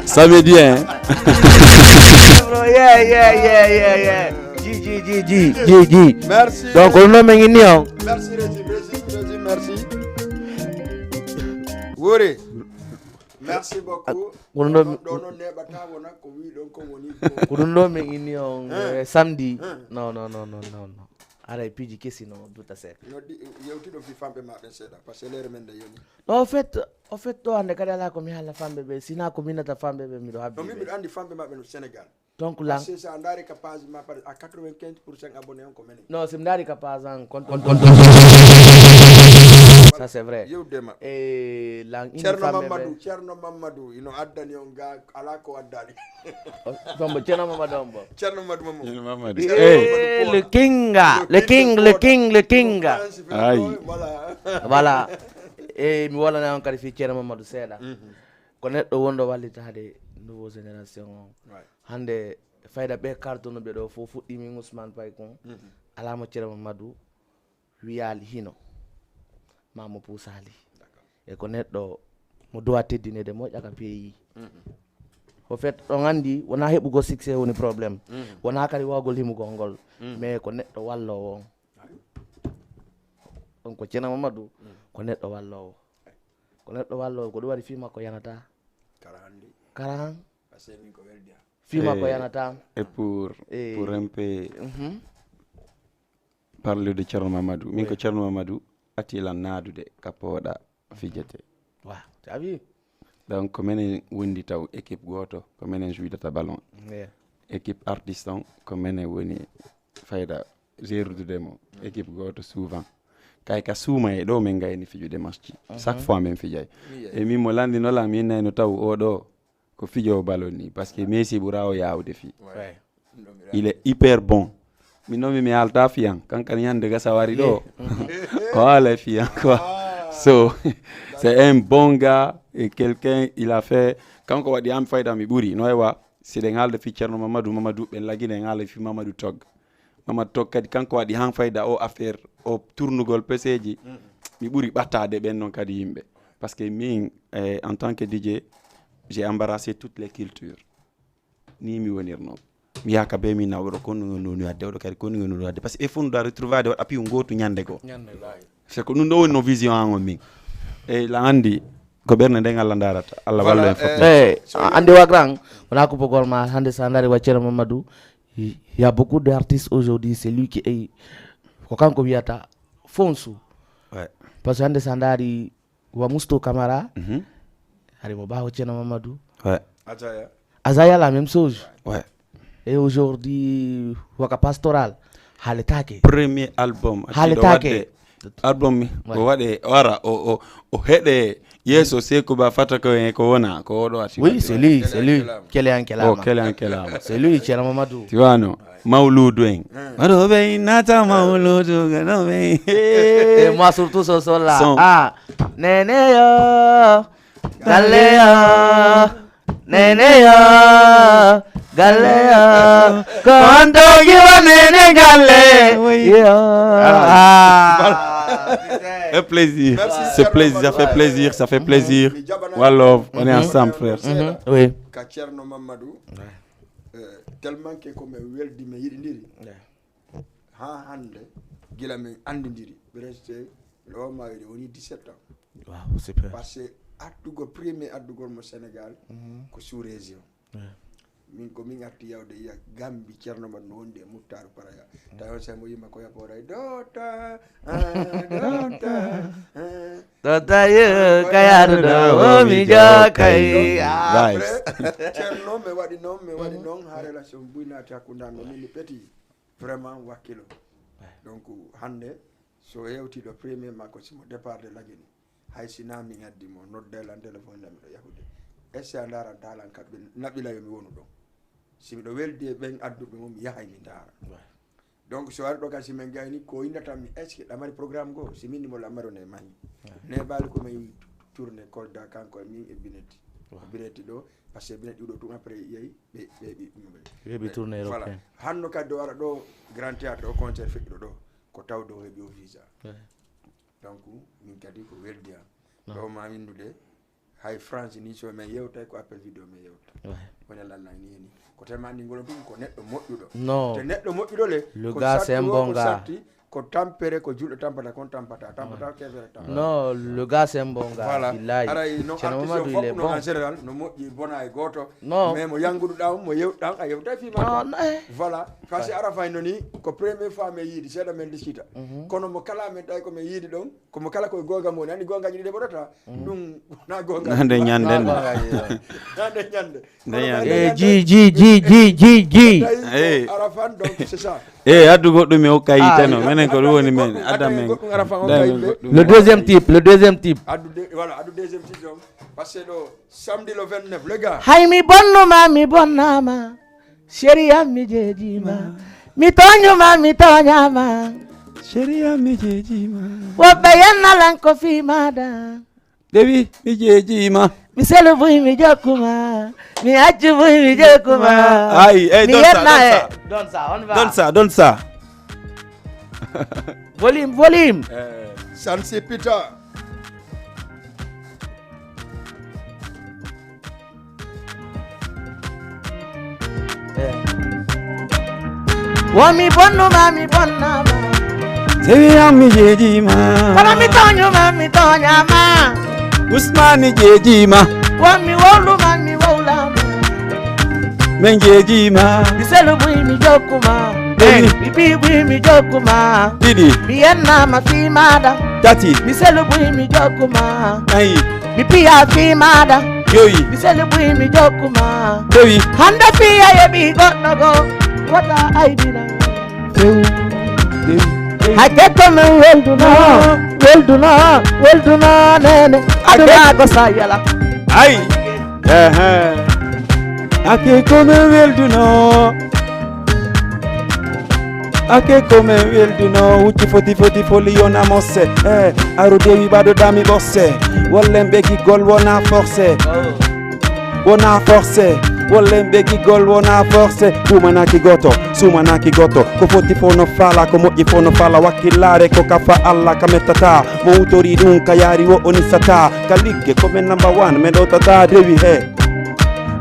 Samedi, hein? Bro, yeah, yeah, yeah, yeah, yeah. Ji, ji, ji, ji, ji, ji. Merci. Donc, on nomme en union. Merci, régime, régime, régime, merci. Wore. Merci beaucoup. Kono ɗo, ɗo noon neɓata wona ko wi ɗon ko woni ko. Ko ɗum ɗo min inni on, eh, samedi. Eh. Non, non, non, non, non, non. Aray piiji kesi no duta seeɗa. No ɗi, yewtiɗo fi famɓe ma ɓen seeɗa, parce que leyre men nde yoni. Non, au fait, au fait, ɗo hannde kadi alaa ko mi haala famɓe ɓe, sinaa ko minata famɓe ɓe miɗo habbi. Non, min ɓe. Miɗo anndi famɓe ma ɓe no Sénégal. Donc, lan. Parce que so a ndaari ka page ma, par, à quatre-vingt-quinze pour cent abonné on ko menen. Non, so mi ndaari ka page an, kon, kon, kon, kon. Ça, c'est vrai. Yewde ma. E lan indi Ceerno famɓe ɓe. Mamadou, Ceerno Mamadou, ino addani on ga, ala ko addani. Tombo Ceerno Mamadou on bo. Ceerno Mamadou Mamadou. Ceerno Mamadou. Ceerno Eh, Mamadou le Poola. Kinga, Le le king, le Poola. King, le kinga. Ay. Voilà. Voilà. E mi wolana on kadi fi Ceerno Mamadou seeɗa. Mhm. Ko neɗɗo wonɗo wallitaade nouveau génération on. Ouais. Hannde fayda ɓe kartonuɓe ɗo fof fuɗɗimi Ousmane Pay kon. Mhm. Alaa mo Ceerno Mamadou wiyaali hino. Ma mo puusaali. D'accord. E ko neɗɗo mo doit teddineede mo ƴaka peeyi. Mhm. Au fait, on anndi wonaa heɓugol succès woni problème. Mhm. Wonaa kadi wawgol himugol ngol. Mhm. Mais ko neɗɗo walloowo on. Ayo. On ko Ceerno Mamadou, mhm, ko neɗɗo walloowo. Ko neɗɗo walloowo, ko ɗum waɗi fii makko yanata. Kara hannde. Kara han. Parce que min ko weldi am. Fii makko Eh, yanata. Et pour, Eh. pour un peu Mhm. parler de Ceerno Mamadou. Min ko Oui. Ceerno Mamadou ati lan naadude ka pooɗa fijete. Wa, tawi. Donc, ko menen wondi taw équipe gooto, ko menen jouidata ballon. Yeah. Équipe artiste on, ko menen woni fayda gerdude mo. Équipe gooto souvent. Kay ka suuma e ɗo men ngayni fijude match. Mhm. Chaque fois men fijay. Iya. E min mo landino lan min nayno taw o ɗo ko fijo ballon ni. Parce que Messi ɓura o yaawde fii. Ouais. Ouais. Il est hyper bon. Min noon mi mi haalta fiyan. Kankan ñande gasa wari ɗo. O haala fiyan quoi. Ah. So, c'est un bon gars et quelqu'un il a fait. Kanko waɗi am fayda mi ɓuri. No ewa, si ɗen haalde fi Ceerno Mamadou, Mamadou ɓen lagine en haala fi Mamadou Tog. Mamadou Tog kadi kanko waɗi han fayda o affaire o tournugol peseji. Mm. Mi ɓuri ɓattade ɓen noon kadi yimɓe. Parce que min, eh, en tant que D J, j'ai embarrassé toutes les cultures. Ni mi wonirno. Mi yaaka be min na oɗo kon no no wadde oɗo kadi kon no no wadde. Parce que e fond da retrouver de waɗa piyu ngotu ñande go. Ñande go. C'est que ɗum ɗo woni no vision an on min. E la andi ko ɓernde nden Allah ndarata. Allah Voilà, wallo en fof. Eh, So a- andi wa grand, wona ko bogol ma hande sa ndari wa Ceerno Mamadou. Il y a beaucoup d'artistes aujourd'hui, c'est lui qui est, ko kanko wiyata fonsu. Ouais. Parce que hande sa ndari wa Mousto Camara. Mhm. Hari mo bawo Ceerno Mamadou. Ouais. Azaya. Azaya, la même chose. Ouais. Et aujourd'hui, waka pastoral. Haaletake. Premier album. Haaletake. Album mi Ouais. ko waɗe wara o o o heɗe yeeso Seku Ba fata ko en ko wona ko oɗo ati. Oui, waɗde. C'est lui, c'est lui. Kele an kelama. Oh, kele an kelama. C'est lui, Ceerno Mamadou. Tu vois, non? Mawludu en. Hmm. Waɗoɓe nata mawludu gaɗoɓe. Et moi surtout ce son là. Son. Ah, nene yo. Galle yo. Nene yo. Galle yo. Ko on togi wa nene galle. Oui. Yo. Ah. Ah. Fait plaisir. Merci, C'est Ceerno plaisir, ça Mamadou. Fait plaisir, ça fait plaisir. Mi jaɓana- One love, on est Mhm. ensemble, frère. Mhm. Oui. Ka Ceerno Mamadou. Ouais. Eh, tellement que ko mi weldi mi yiɗindiri. Ouais. Ha hande gila min andidiri. Presque lo ma woni dix-sept ans. Wow, super. Parce que addugo premier addugol mo Sénégal Mhm. ko sous région. Ouais. Min ko min arti yawde yiya Gambi Ceerno Mamadou no wondi e Muttaru Paraya. Tawi on semo yima ko yaporay dota, ah, dota, ah. Dota yo, ka yaruɗo, o mi jokay. Ah, Nice. Après, Ceerno mi waɗi noon, mi waɗi noon, ha relation buy naati hakkunde am, min mi peti. Vraiment wakkilo. Ouais. Donc, hande, so hewti ɗo premier makko, simo départ de lagini. Hay si na min addi mo, nodda lan téléphone lan miɗo yahude. Est-ce que a ndaranta lan ka ɓe naɓila yo mi wonu ɗon? Si miɗo weldi e ɓen adduɓe mo, mi yahay mi ndara. Ouais. Donc, so ari ɗo ka si min gayni, ko innata mi, est-ce que ɗamari programme go? Si min mo lamaro ne mahi. Ouais. Ne bali ko min tourné Kolda kanko e min e Binetti. Ouais. Binetti ɗo, parce que Binetti ɗo tun après yehi, ɓe, ɓe, ɓe, ɓe, Ɓe ɓe tourné voilà. Européen. Hanno kadi o ara ɗo Grand Théâtre, o concert feƴƴuɗo ɗo, ko tawde o heɓi o visa. Ouais. Donc, min kadi ko weldi am. Non. Ɗo ma windude, hay France ni so min yewtay ko appel vidéo min yewta. Ouais. Wona lalla ni ni. Ko tema andi ngol ɗum ko neɗɗo moƴƴuɗo. Non. Te neɗɗo moƴƴuɗo le, Le ko gars, c'est un satti o, bon ko gars. Satti, ko tampere, ko julɗo tampata, kon tampata, tampata, Ouais. Kefere tampata. Non, le gars, c'est un bon gars. Voilà. Billahi. Aray, no Ceerno artiste o Mamadou, il est fof, no bon. En général, no moƴƴi, bona e gooto. Non. Mais mo yanguɗo ɗam, mo yewɗam, a yewtay fi ma. Non, non, eh. Voilà. Parce que Ouais. Ara fay no ni, ko première fois min yiidi, seeɗa min diskita. Mhm. Kono mo kala min tawi ko min yiidi ɗon, ko mo kala koye goonga mo woni. Anndi goongaji ɗi ɗe ɓoɗata. Mm. Ɗum wona goonga. Nande ñande. Wona goonga, iyo. Nande ñande. Nande ñande. Eh, ji, ji, ji, ji, ji, ji. Tawi ko Eh. Arafan, donc c'est ça. Eh, addu goɗɗum e o kayitano. Ah, Men ko ɗum woni men. Adda men. Le deuxième type, le deuxième type. Addu de- voilà, addu deuxième type on. Parce que ɗo samedi le vingt-neuf, le gars. Hay mi bonnuma mi bonnama. Sheriyam mi jeejima. Mi tooñuma mi tooñama. Sheriyam mi jeejima. Woɓɓe yennalan ko fii maada. Dewi mi jeejima. Mi selu buy mi jokkuma. Mi accu buy mi jokkuma. Ay, ay, Mi donne ça, yenna donne e. Ça. Donne ça, on va. Donne ça, donne ça. Volume, volume. Sansi Peter. Wo mi bonnuma mi bonnama. Sheriyam mi jeejima. Kono mi tooñuma mi tooñama. Usman mi jeejima. Wo mi wowluma mi wowlama. Men jeejima. Mi selu buy mi jokkuma. Dewi. Mi bii buy mi jokkuma. Ɗiɗi. Mi yennama fii maada. Tati. Mi selu buy mi jokkuma. Nayi. Mi piya fii maada. Joyi. Mi selu buy mi jokkuma. Dewi. Hande piya yeɓi goɗɗo go. Wota aybina. Dewi. Dewi. Dewi. Hakke ko men welduno. Welduno. Welduno nene. Aduna ko sayala. Ay. Ehe. Ake ko men welduno. Ake ko men welduno. Ucci foti foti foli yona mosse. Eh, aru dewi baɗo dami bosse. Wollen ɓe giggol wona forcé. Wona forcé. Wollen ɓe giggol wona forcé. Sumanaki goto, sumanaki goto. Ko foti fof no fala, ko moƴƴi fof no fala. Wakkillare ko kafa Allah ka mettata. Mo utori ɗum ka yaari wo o nisata. Ka ligge ko men number one, men ɗo tata dewi he.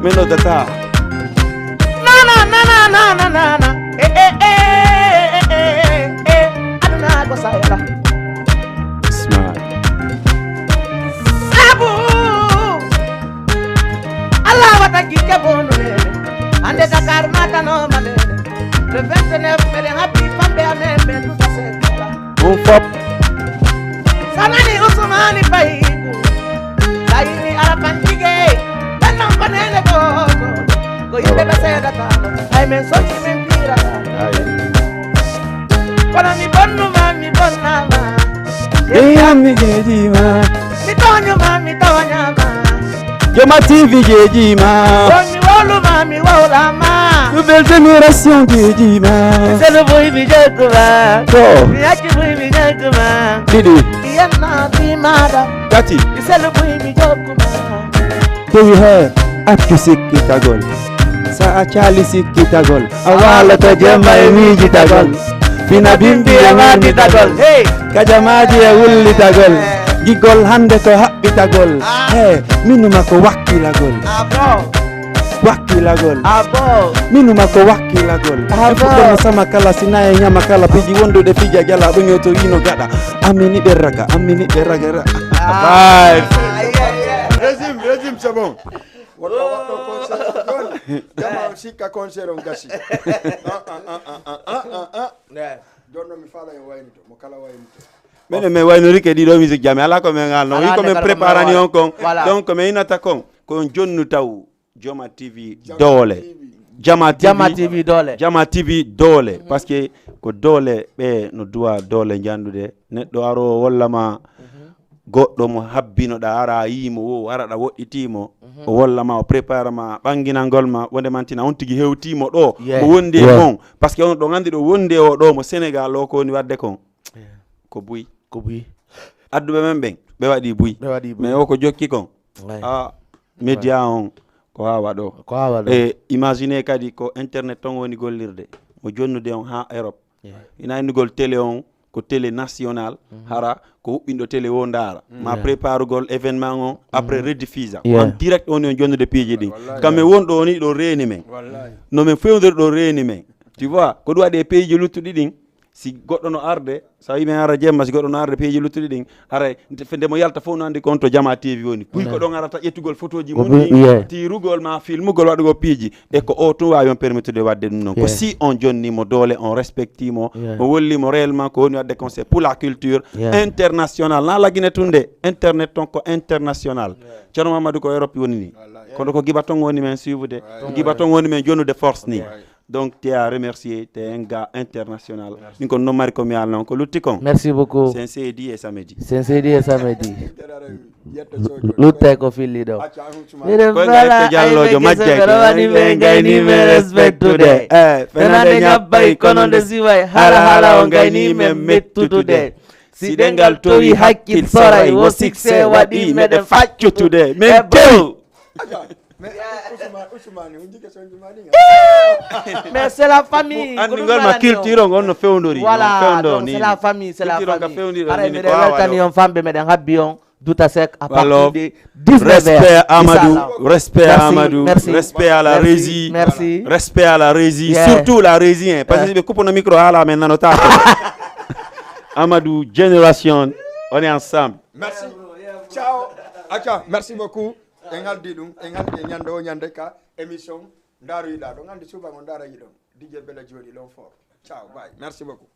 Men ɗo tata. Nana nana nana nana. Eh eh eh eh eh eh eh. Aduna ko sayala. Smart. Sabu Allah wata gikke bondude. Hande Dakar matano made. Le vingt-neuf mede happy fambe amen men tout ça c'est. Ɗum fop. Sanani Usmani Fayiku. Sayini Arafan Jige. Ɓen non ko nene gooto. Ko yimɓe ɓe seedata. Hay men sotti men piira. Kono mi bonnuma mi bonnama. Eyam mi jeejima. Mi tooñuma mi tooñama. Joma T V jeejima. Kono mi wowluma mi wowlama. Nouvelle génération jeejima. Selu buy mi jokkuma. To. Mi acci buy mi jokkuma. Ɗiɗi. Yenna fi maada. Tati. Mi selu buy mi jokkuma. Dewi he. Accu sikkitagol. Sa a caali sikkitagol. A waalata jemma e miijitagol. Fina bimbi e maanditagol. Hey. Kajamaaji e wullitagol. Giggol hande ko haɓɓitagol. He. Minuma ko wakkilagol. Ah bon. Wakkilagol. Ah bon. Minuma ko wakkilagol. Ah, E fuɗɗono sama kala sina e ñama kala piiji wonduɗe fija jala ɗum yo to yino gaɗa. Amini ɓe raga, amini ɓe raga ra. Vibes. Régime, régime, c'est bon. Wonno waɗɗo concert joni. Jama on sikka concert on gasi. Ah, ah, ah, ah, ah, ah, ah. Joni noon mi faala yo waynito, mo kala waynito. Minen min waynorike ɗiɗo musique jami ala ko min alno Ala wi ko nde min kala ko préparani min on kon. Voilà. Donc min inata kon ko on jonnu taw Joma T V doole. Jama T V. Jama T V doole. Jama T V doole. Parce que ko doole ɓe no duwa doole jandude neɗɗo aro walla ma goɗɗo mo habbinoɗa ara yimo wo araɗa woɗɗitimo o walla ma o prépare ma ɓanginangol ma wonde mantina on tigi hewtimo ɗo Yeah. mo wondi e Yeah. mon. Parce que on ɗo gandi ɗo wondi e o ɗo mo Sénégal o ko woni wadde kon ko buy. Ko buy. Adduɓe men ɓen ɓe waɗi buy. Ɓe waɗi buy. Mais o ko jokki kon Ouais. A média on ko hawa ɗo. Ko hawa ɗo. E imagine kadi ko internet ton woni gollirde mo jonnude on ha Europe. Ina innugol télé on ko télé national hara ko huɓɓinɗo télé o ndaara ma préparugol événement on après rediffusa Yeah. en direct on on jonnude piiji ɗin. Kamɓe wonɗo oni ɗo reeni men no min fewndori ɗo reeni men. Tu vois ko ɗum waɗi e piiji luttuɗi ɗin. Si goɗɗo no arde so a wi men ara jemma si goɗɗo no arde piiji luttuɗi ɗin aray nde mo yalta fof no andi kon to Jama T V woni puy ko ɗon arata ƴettugol photoji mum ɗin tiirugol ma filmugol waɗugol piiji e ko o tun wawi on permettude wadde ɗum noon ko si on jonni mo doole on respecti mo o wolli mo réellement ko woni wadde kon c'est pour la culture international na lagine tun de internet ton ko international. Ceerno Mamadou ko Europe woni ni kono ko giba ton woni men suivude giba ton woni men jonnude force ni. Donc, tu es à remercier, tu es un gars international. Min kon no mari ko mi alno ko lutti kon. Merci beaucoup. C'est un samedi et samedi. C'est un samedi et samedi. Lutte ko filli ɗo. Miɗen Koy nga ette jallojo majjay. Wani ɓe gayni men respectude. Eh, Fenande ñabbay kono nde siway hala hala o gayni men mettutude. Si ɗengal towi hakkil soray wo succès waɗi meɗe faccutude. Men tew. Mais c'est la famille. Anndi ngol ma culture on on no fewndori. Voilà, Fewndo donc ni. C'est la famille, c'est la Culture on ka famille. fewndiri Aray on ni miɗen ko awa weltani ɗo. On famɓe meɗen habbi on duta sec à Wallo. Partir de dix-neuf heures. Respect à Amadou, Inchallah. Respect à Merci, Amadou, merci, respect à la merci, régie, merci. Respect à la régie, Yeah. Surtout la régie, hein, parce que Yeah. ɓe coupe no micro hala men nano ta. Amadou Génération, on est ensemble. Merci. Ciao. Acca, merci beaucoup. En haldi ɗum, en haldi e ñande o ñande ka émission Ndaaru yiɗa ɗo. Ngandi suba ngo Ndaaru yiɗo. D J Bella Jodi l'homme fort. Ciao, bye. Merci beaucoup.